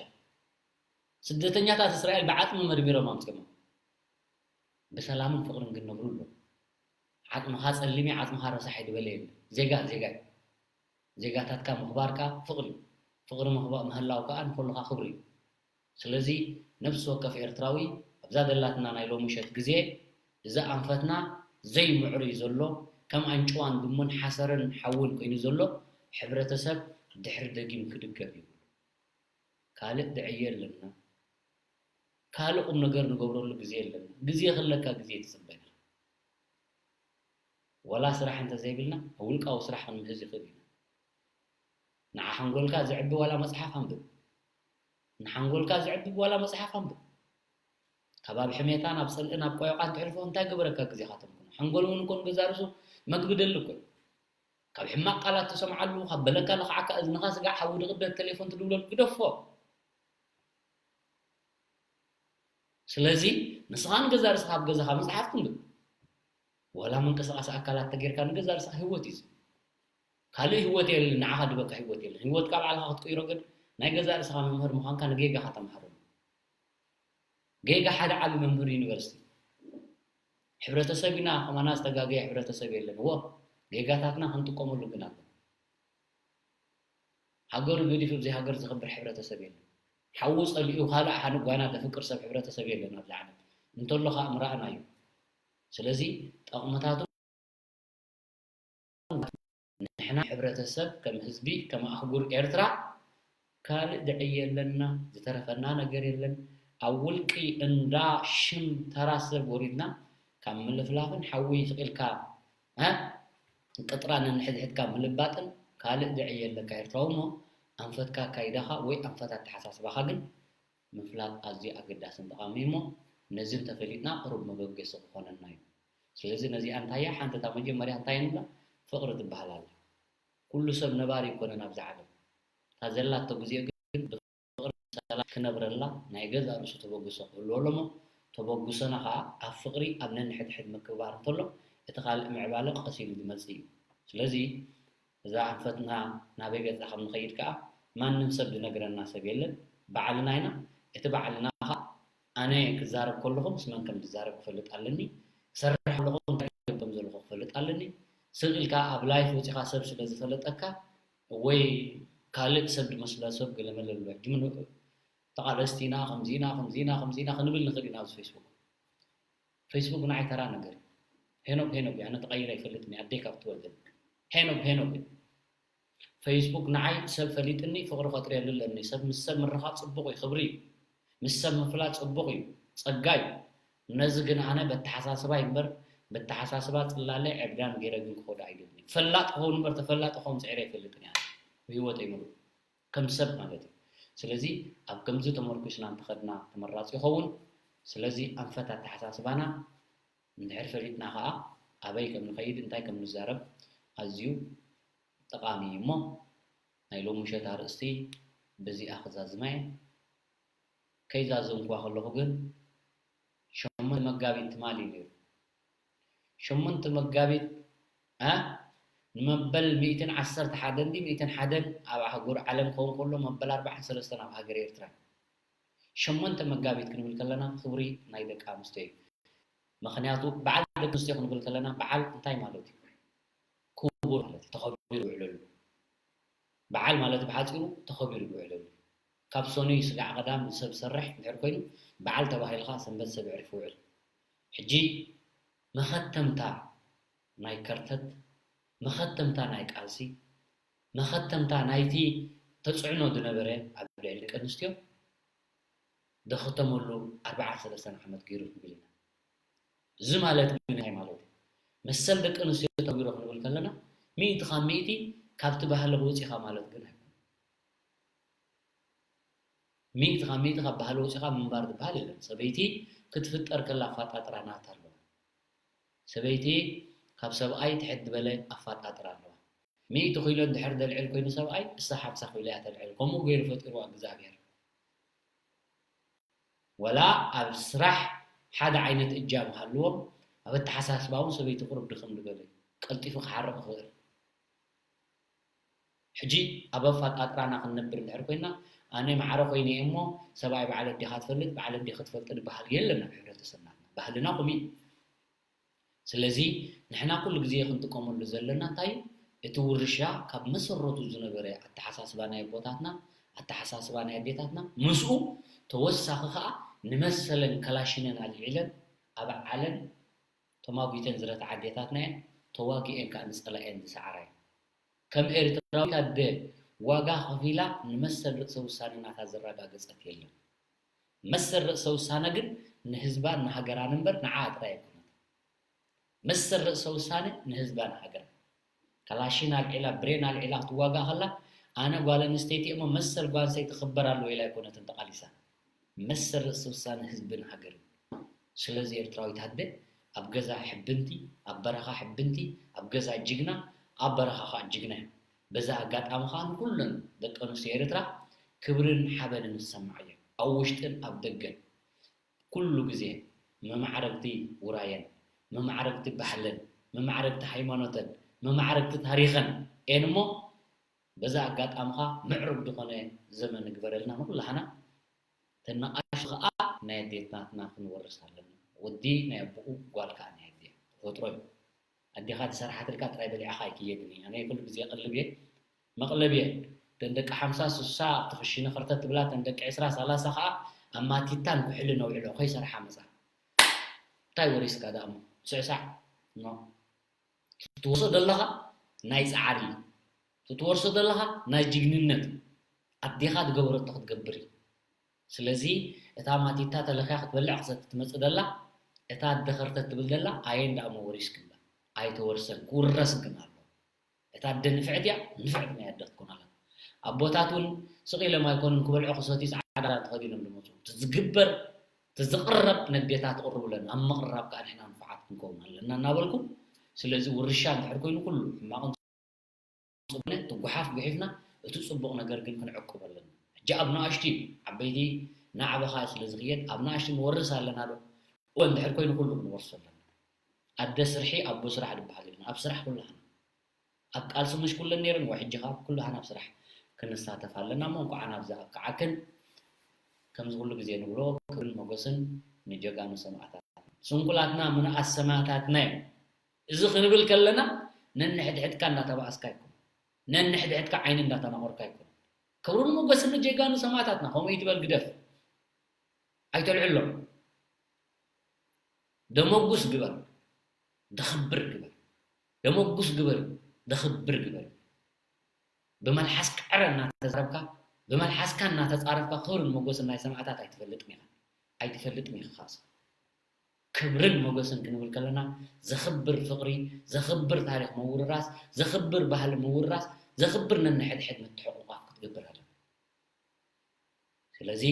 ስደተኛታት እስራኤል ብዓጽሚ መርሚሮም ኣምጺኦሞም። ብሰላምን ፍቕርን ግን ነብሩ ኣሎ። ዓጽምኻ ጸሊሚ፣ ዓጽምኻ ረሳሕ ይድበለ የለ። ዜጋ፣ ዜጋ እዩ። ዜጋታትካ ምኽባርካ ፍቕሪ እዩ። ፍቕሪ ምኽባ-፣ ምህላው ከኣ ንኹልኻ ክብሪ እዩ። ስለዚ ነፍሲ ወከፍ ኤርትራዊ ኣብዛ ዘላትና ናይ ሎሚ ምሸት ግዜ እዚ ኣንፈትና ዘይምዕሩይ ዘሎ፣ ከም ኣንጭዋን ድሙን ሓሰርን ሓውን ኮይኑ ዘሎ ሕብረተሰብ ድሕሪ ደጊም ክድገም ይብሉ። ካልእ ድዕየ ኣለና። ካልእ ቁም ነገር ንገብረሉ ግዜ ኣለና። ግዜ ክለካ ግዜ ትጽበና። ወላ ስራሕ እንተዘይብልና፣ ውልቃዊ ስራሕ ክንምህዝ ይኽእል ኢና። ንዓ ሓንጎልካ ዘዕቢ ዋላ መጽሓፍ ኣንብብ። ንሓንጎልካ ዘዕቢ ዋላ መጽሓፍ ኣንብብ። ካብ ኣብ ሕሜታ ናብ ጽልኢ ናብ ቆዮቓ እንትሕልፎ እንታይ ገበረካ ግዜኻ ተምክኖ? ሓንጎል እውን እኮ ንገዛእ ርእሱ መግቢ ደሊ እኮ እዩ። ካብ ሕማቕ ቃላት ትሰምዓሉ፣ ካብ በለካ ለኽዓካ እዝንኻ ስጋዕ ሓዊ ድቕደድ ቴሌፎን ትድውለሉ ግደፎ። ስለዚ ንስኻ ንገዛእ ርእስኻ ኣብ ገዛኻ መጽሓፍ ትንብብ። ዋላ ምንቅስቓስ ኣካላት ተጌርካ ንገዛእ ርእስኻ ህይወት እዩ። ካልእ ህይወት የለን፣ ንዓኻ ድበካ ህይወት የለን። ህይወትካ ባዕልኻ ክትቅይሮ ግን ናይ ገዛእ ርእስኻ መምህር ምዃንካ ንጌጋኻ ተምሃረሉ። ጌጋ ሓደ ዓቢ መምህር ዩኒቨርሲቲ። ሕብረተሰብ ኢና፣ ከማና ዝተጋገየ ሕብረተሰብ የለን። እዎ፣ ጌጋታትና ክንጥቀመሉ ግን ኣለና። ሃገሩ ገዲፉ ብዘይ ሃገር ዝኸብር ሕብረተሰብ የለን። ሓዉ ጸሊኡ ካልእ ሓንቲ ጓና ዘፍቅር ሰብ ሕብረተሰብ የለን ኣብዚ ዓለም። እንተሎ ኸኣ ምረኣናዮ። ስለዚ ጠቕምታቱ ንሕና ሕብረተሰብ ከም ህዝቢ ከም ኣህጉር ኤርትራ ካልእ ድዕይ የለና፣ ዝተረፈና ነገር የለን። ኣብ ውልቂ እንዳ ሽም ተራ ሰብ ወሪድና ካብ ምልፍላፍን ሓዊ ስቕ ኢልካ እ ቅጥራን ንሕድሕድካ ምልባጥን ካልእ ድዕይ የለካ ኤርትራዊ እሞ ኣንፈትካ ኣካይዳኻ ወይ ኣንፈት ኣተሓሳስባኻ ግን ምፍላጥ ኣዝዩ ኣገዳስን ጠቓሚ እዩ እሞ ነዚ እንተፈሊጥና ቅሩብ መበገሲ ክኾነና እዩ። ስለዚ ነዚኣ እንታይ እያ ሓንቲ እታ መጀመርያ እንታይ ንብላ ፍቕሪ ትበሃል ኣላ። ኩሉ ሰብ ነባሪ ኣይኮነን ኣብዚ ዓለም። እታ ዘላቶ ግዜ ግን ብፍቕሪ ሰላም ክነብረላ ናይ ገዛእ ርእሱ ተበግሶ ክህልዎ ኣለዎ። ተበግሶና ኸኣ ኣብ ፍቕሪ ኣብ ነንሕድሕድ ምክብባር እንተሎ እቲ ካልእ ምዕባለ ቀስ ኢሉ ዝመጽእ እዩ። ስለዚ እዛ ኣንፈትና ናበይ ገጻ ከም ንኸይድ ከኣ ማንም ሰብ ዝነግረና ሰብ የለን። ባዕልና ኢና። እቲ ባዕልና ኸኣ ኣነ ክዛረብ ከለኹ ምስ መን ከም ዝዛረብ ክፈልጥ ኣለኒ። ክሰርሕ ከለኹ እንታይ ከም ዘለኹ ክፈልጥ ኣለኒ። ስቕ ኢልካ ኣብ ላይፍ ወጺኻ ሰብ ስለ ዝፈለጠካ ወይ ካልእ ሰብ ዝመስሎ ሰብ ገለመለ ኣሎ። ሕጂ ምን ተቓለስቲ ኢና፣ ከምዚ ኢና፣ ከምዚ ኢና፣ ከምዚ ኢና ክንብል ንኽእል ኢና ኣብዚ ፌስቡክ። ፌስቡክ ንዓይ ተራ ነገር እዩ። ሄኖክ ሄኖክ እዩ። ኣነ ተቐይረ ኣይፈልጥን እየ። ኣደይ ካብ ትወልደኒ። ሄኖክ ሄኖክ እዩ። ፌስቡክ ንዓይ ሰብ ፈሊጥኒ ፍቕሪ ከጥርየሉ ኣለኒ። ሰብ ምስ ሰብ ምርኻብ ጽቡቕ እዩ፣ ክብሪ እዩ። ምስ ሰብ ምፍላጥ ጽቡቕ እዩ፣ ጸጋ እዩ። ነዚ ግን ኣነ በተሓሳስባይ እምበር በተሓሳስባ ጽላለይ ዕብዳን ገይረ ግን ክኸዶ ኣይደልን። ፈላጥ ክኸውን እምበር ተፈላጢ ክኸውን ስዒረ ኣይፈልጥን እየ ኣነ ብህይወተይ ሙሉእ። ከም ሰብ ማለት እዩ። ስለዚ ኣብ ከምዚ ተመርኩስና እንተኸድና ተመራጺ ይኸውን። ስለዚ ኣንፈት ኣተሓሳስባና እንድሕር ፈሊጥና ኸኣ ኣበይ ከም ንኸይድ እንታይ ከም ንዛረብ ኣዝዩ ጠቓሚ እዩ እሞ ናይ ሎሚ ምሸት ኣርእስቲ በዚኣ ክዛዝማ እየ። ከይዛዘምኩዋ ከለኹ ግን ሸሞንተ መጋቢት ትማሊ እዩ ነይሩ። ሸሞንተ መጋቢት እ ንመበል ሚእትን ዓሰርተ ሓደን ድዩ ሚእትን ሓደን ኣብ ኣህጉር ዓለም ክኸውን ከሎ መበል ኣርባዓን ሰለስተን ኣብ ሃገር ኤርትራ። ሸሞንተ መጋቢት ክንብል ከለና ክብሪ ናይ ደቂ ኣንስትዮ እዩ። ምኽንያቱ በዓል ደቂ ኣንስትዮ ክንብል ከለና በዓል እንታይ ማለት እዩ? ክቡር ማለት እዩ፣ ተኸቢሩ ዝውዕለሉ። በዓል ማለት ብሓጺሩ ተኸቢሩ ዝውዕለሉ። ካብ ሰኑይ ስጋዕ ቀዳም ንሰብ ሰርሕ እንድሕር ኮይኑ በዓል ተባሂልካ ሰንበት ሰብ የዕሪፉ ይውዕል። ሕጂ መኸተምታ ናይ ከርተት፣ መኸተምታ ናይ ቃልሲ፣ መኸተምታ ናይቲ ተጽዕኖ ዝነበረ ኣብ ልዕሊ ደቂ ኣንስትዮ ዘኽተመሉ ኣርባዓን ሰለስተን ዓመት ገይሩ ክንብል ኢና። እዚ ማለት ግን እንታይ ማለት እዩ? መሰል ደቂ ኣንስትዮ ተግብሮ ክንብል ከለና ሚእቲ ካብ ሚእቲ ካብቲ ባህሊ ክወጽኻ ማለት ግን ኣይኮነን። ሚእቲ ካብ ሚእቲ ካብ ባህሊ ወፂኻ ምንባር ዝበሃል የለን። ሰበይቲ ክትፍጠር ከላ ኣፋጣጥራ ናታ ኣለዋ። ሰበይቲ ካብ ሰብኣይ ትሕት ዝበለ ኣፋጣጥራ ኣለዋ። ሚእቲ ኪሎ እንድሕር ደልዕል ኮይኑ ሰብኣይ፣ እሳ ሓምሳ ኪሎ እያ ተልዕል። ከምኡ ገይሩ ፈጢርዋ እግዚኣብሔር። ወላ ኣብ ስራሕ ሓደ ዓይነት እጃም ሃልዎም፣ ኣብ ኣተሓሳስባ እውን ሰበይቲ ቁሩብ ድኽም ዝበለ፣ ቀልጢፉ ክሓርቕ ይኽእል። ሕጂ ኣብ ኣፋጣጥራና ክንነብር እንድሕር ኮይና፣ ኣነ ማዕረ ኮይነ እየ እሞ ሰብኣይ በዓል ኣዴኻ ትፈልጥ፣ በዓል ኣዴኺ ትፈልጥ ዝበሃል የለን ኣብ ሕብረተሰብና። ባህልና ከምኡ እዩ። ስለዚ ንሕና ኩሉ ግዜ ክንጥቀመሉ ዘለና እንታይ እዩ? እቲ ውርሻ ካብ መሰረቱ ዝነበረ ኣተሓሳስባ ናይ ኣቦታትና፣ ኣተሓሳስባ ናይ ኣዴታትና፣ ምስኡ ተወሳኺ ከኣ ንመሰለን ከላሽነን ኣልዒለን ኣብ ዓለም ተማጒተን ዝረትዓ ኣዴታትና እየን፣ ተዋጊኤን ከኣ ንጸላኤን ዝሰዓራ እየን። ከም ኤርትራዊት ኣደ ዋጋ ከፊላ ንመሰል ርእሰ ውሳነ ናታ ዘረጋገጸት የለን። መሰል ርእሰ ውሳነ ግን ንህዝባን ንሃገራን እምበር ንዓኣ ጥራይ ኣይኮነትን። መሰል ርእሰ ውሳነ ንህዝባን ሃገራን። ካላሽን ኣልዒላ፣ ብሬን ኣልዒላ ክትዋጋእ ከላ፣ ኣነ ጓል ኣንስተይቲ እየ እሞ መሰል ጓል ኣንስተይቲ ክኽበር ኣለዎ ኢላ ኣይኮነትን ተቓሊሳ። መሰል ርእሰ ውሳነ ህዝብን ሃገርን። ስለዚ ኤርትራዊት ኣደ ኣብ ገዛ ሕብንቲ፣ ኣብ በረኻ ሕብንቲ፣ ኣብ ገዛ ጅግና፣ ኣብ በረኻ ኸኣ ጅግና እዩ። በዚ ኣጋጣሚ ኸኣ ንኩለን ደቂ ኣንስትዮ ኤርትራ ክብርን ሓበንን ዝሰማዓየን፣ ኣብ ውሽጥን ኣብ ደገን። ኩሉ ግዜ መማዕረግቲ ውራየን፣ መማዕረግቲ ባህለን፣ መማዕረግቲ ሃይማኖተን፣ መማዕረግቲ ታሪኸን እየን እሞ፣ በዚ ኣጋጣሚ ኸኣ ምዕሩግ ዝኾነ ዘመን ንግበረልና ንኩላህና። እተን ንኣሽቱ ኸኣ ናይ ኣዴታትና ክንወርስ ኣለና። ወዲ ናይ ኣቦኡ፣ ጓል ከኣ ናይ ኣዲኣ። ተፈጥሮ እዩ። ኣዴኻ ዝሰርሓትልካ ጥራይ በሊዕኻ ኣይክየድን እዩ። ኣነ ኩሉ ግዜ እቕልብ እየ፣ መቕለብ እየ። እተን ደቂ ሓምሳ፣ ስሳ ኣብቲ ክሽነ ኸርተት ትብላ፣ እተን ደቂ ዕስራ፣ ሰላሳ ኸኣ ኣብ ማቲታን ኩሕልን ነውዕሎ፣ ከይሰርሓ መጻ። እንታይ ወሪስካ ደኣ እሞ? ስዕሳዕ። ኖ። ትወርሶ ዘለኻ ናይ ጻዕሪ እዩ። ትወርሶ ዘለኻ ናይ ጅግንነት እዩ። ኣዴኻ ዝገበረቶ ክትገብር እዩ። ስለዚ እታ ማቲታ ተለኽያ ክትበልዕ ክሰቲ ትመጽእ ዘላ፣ እታ ኣደ ኸርተት ትብል ዘላ ኣየን ደኣ እሞ ወሪስክላ? ኣይተወርሰን፣ ክውረስ ግን ኣለዎ። እታ ኣደ ንፍዕቲ እያ፣ ንፍዕቲ ናይ ኣደ ክትኮን ኣለዋ። ኣቦታት እውን ስቕ ኢሎም ኣይኮኑን ክበልዑ ክሰትዩ ጻዕዳ ክዳን ተኸዲኖም ዝመጹ። እቲ ዝግበር፣ እቲ ዝቕረብ ነዴታት ኣቕርቡለን፣ ኣብ ምቕራብ ከኣ ንሕና ንፉዓት ክንከውን ኣለና እናበልኩ፣ ስለዚ ውርሻ እንድሕር ኮይኑ ኩሉ ሕማቕን ጽቡቕን እቲ ጓሓፍ ጉሒፍና እቲ ጽቡቕ ነገር ግን ክንዕቅቦ ኣለና። ሕጂ ኣብ ንኣሽቱ እዩ፣ ዓበይቲ እናዓበኻ ስለ ዝኽየድ ኣብ ንኣሽቱ ንወርስ ኣለና ዶ? እወ፣ እንድሕር ኮይኑ ኩሉ ክንወርሶ ኣለና። ኣደ ስርሒ ኣቦ ስራሕ ዝበሃል የለን። ኣብ ስራሕ ኩላህና ኣብ ቃልሲ ምሽ ኩለን ነይረን፣ ወይ ሕጂ ኸኣ ኩላህና ኣብ ስራሕ ክንሳተፍ ኣለና እሞ እንኳዕ ናብዚ ኣብቅዓክን። ከምዚ ኩሉ ግዜ ንብሎ ክብርን ሞገስን ንጀጋኑ ሰማእታትና። ስንኩላትና ምንኣስ ሰማእታትና እዮም። እዚ ክንብል ከለና ነንሕድሕድካ እናተባኣስካ ኣይኮነን። ነንሕድሕድካ ዓይኒ እንዳተናቖርካ ኣይኮነን። ክብርን ሞገስን ንጀጋኑ ሰማእታትና፣ ከምኡ ይትበል ግደፍ። ኣይተልዕሎም። ደመጉስ ግበር፣ ደኽብር ግበር። ደመጉስ ግበር፣ ደኽብር ግበር። ብመልሓስ ቀረ እናተዛረብካ፣ ብመልሓስካ እናተጻረፍካ ክብርን ሞገስን ናይ ሰማእታት ኣይትፈልጥን ኢኻ። ኣይትፈልጥን ኢኻ ኻስ። ክብርን ሞገስን ክንብል ከለና ዘኽብር ፍቕሪ፣ ዘኽብር ታሪኽ ምውርራስ፣ ዘኽብር ባህሊ ምውርራስ፣ ዘኽብር ነንሕድሕድ ምትሕቑቋፍ ክትገብር ኣለና። ስለዚ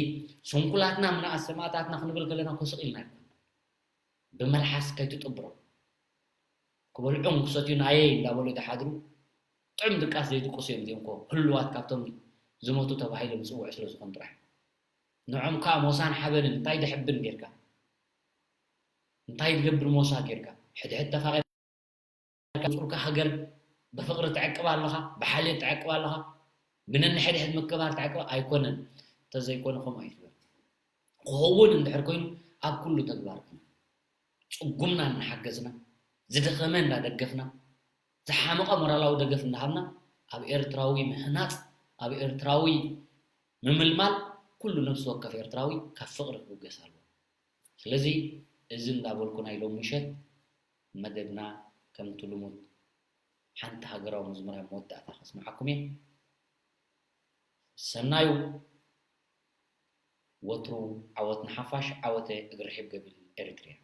ስንኩላትና ምንኣስ ሰማእታትና ክንብል ከለና ኮስቕ ኢልና ኣይኮን። ብመልሓስ ከይትጥብሮ። ክበልዑን ክሰትዩን ኣየይ እንዳበሉ ዝሓድሩ ጥዑም ድቃስ ዘይድቅሱ እዮም። እዚኦም እኮ ህሉዋት ካብቶም ዝሞቱ ተባሂሎም ዝጽውዑ ስለ ዝኾኑ ጥራሕ። ንዖም ከኣ ሞሳን ሓበንን እንታይ ድሕብን ጌርካ? እንታይ ትገብር ሞሳ ጌርካ? ሕድሕድ ተፋቒርካ ቁጽርካ ሃገር ብፍቕሪ ትዕቅብ ኣለኻ፣ ብሓልዮት ትዕቅብ ኣለኻ፣ ብነንሕድሕድ ምክባር ትዕቅብ ኣይኮነን። እንተዘይኮነ ከምኡ ኣይትበል። ክኸውን እንድሕር ኮይኑ ኣብ ኩሉ ተግባርና ጽጉምና እናሓገዝና፣ ዝደኸመ እንዳደገፍና፣ ዝሓመቐ ሞራላዊ ደገፍ እንዳሃብና ኣብ ኤርትራዊ ምህናጽ፣ ኣብ ኤርትራዊ ምምልማል ኩሉ ነፍሲ ወከፍ ኤርትራዊ ካብ ፍቕሪ ክብገስ ኣለዎ። ስለዚ እዚ እንዳበልኩ ናይ ሎሚ ምሸት መደብና ከምቲ ልሙድ ሓንቲ ሃገራዊ መዝሙር ኣብ መወዳእታ ከስምዓኩም እየ። ሰናዩ ወትሩ ዓወት ንሓፋሽ፣ ዓወተ እግሪ ርሒብ ገብል ኤሪትሪያ።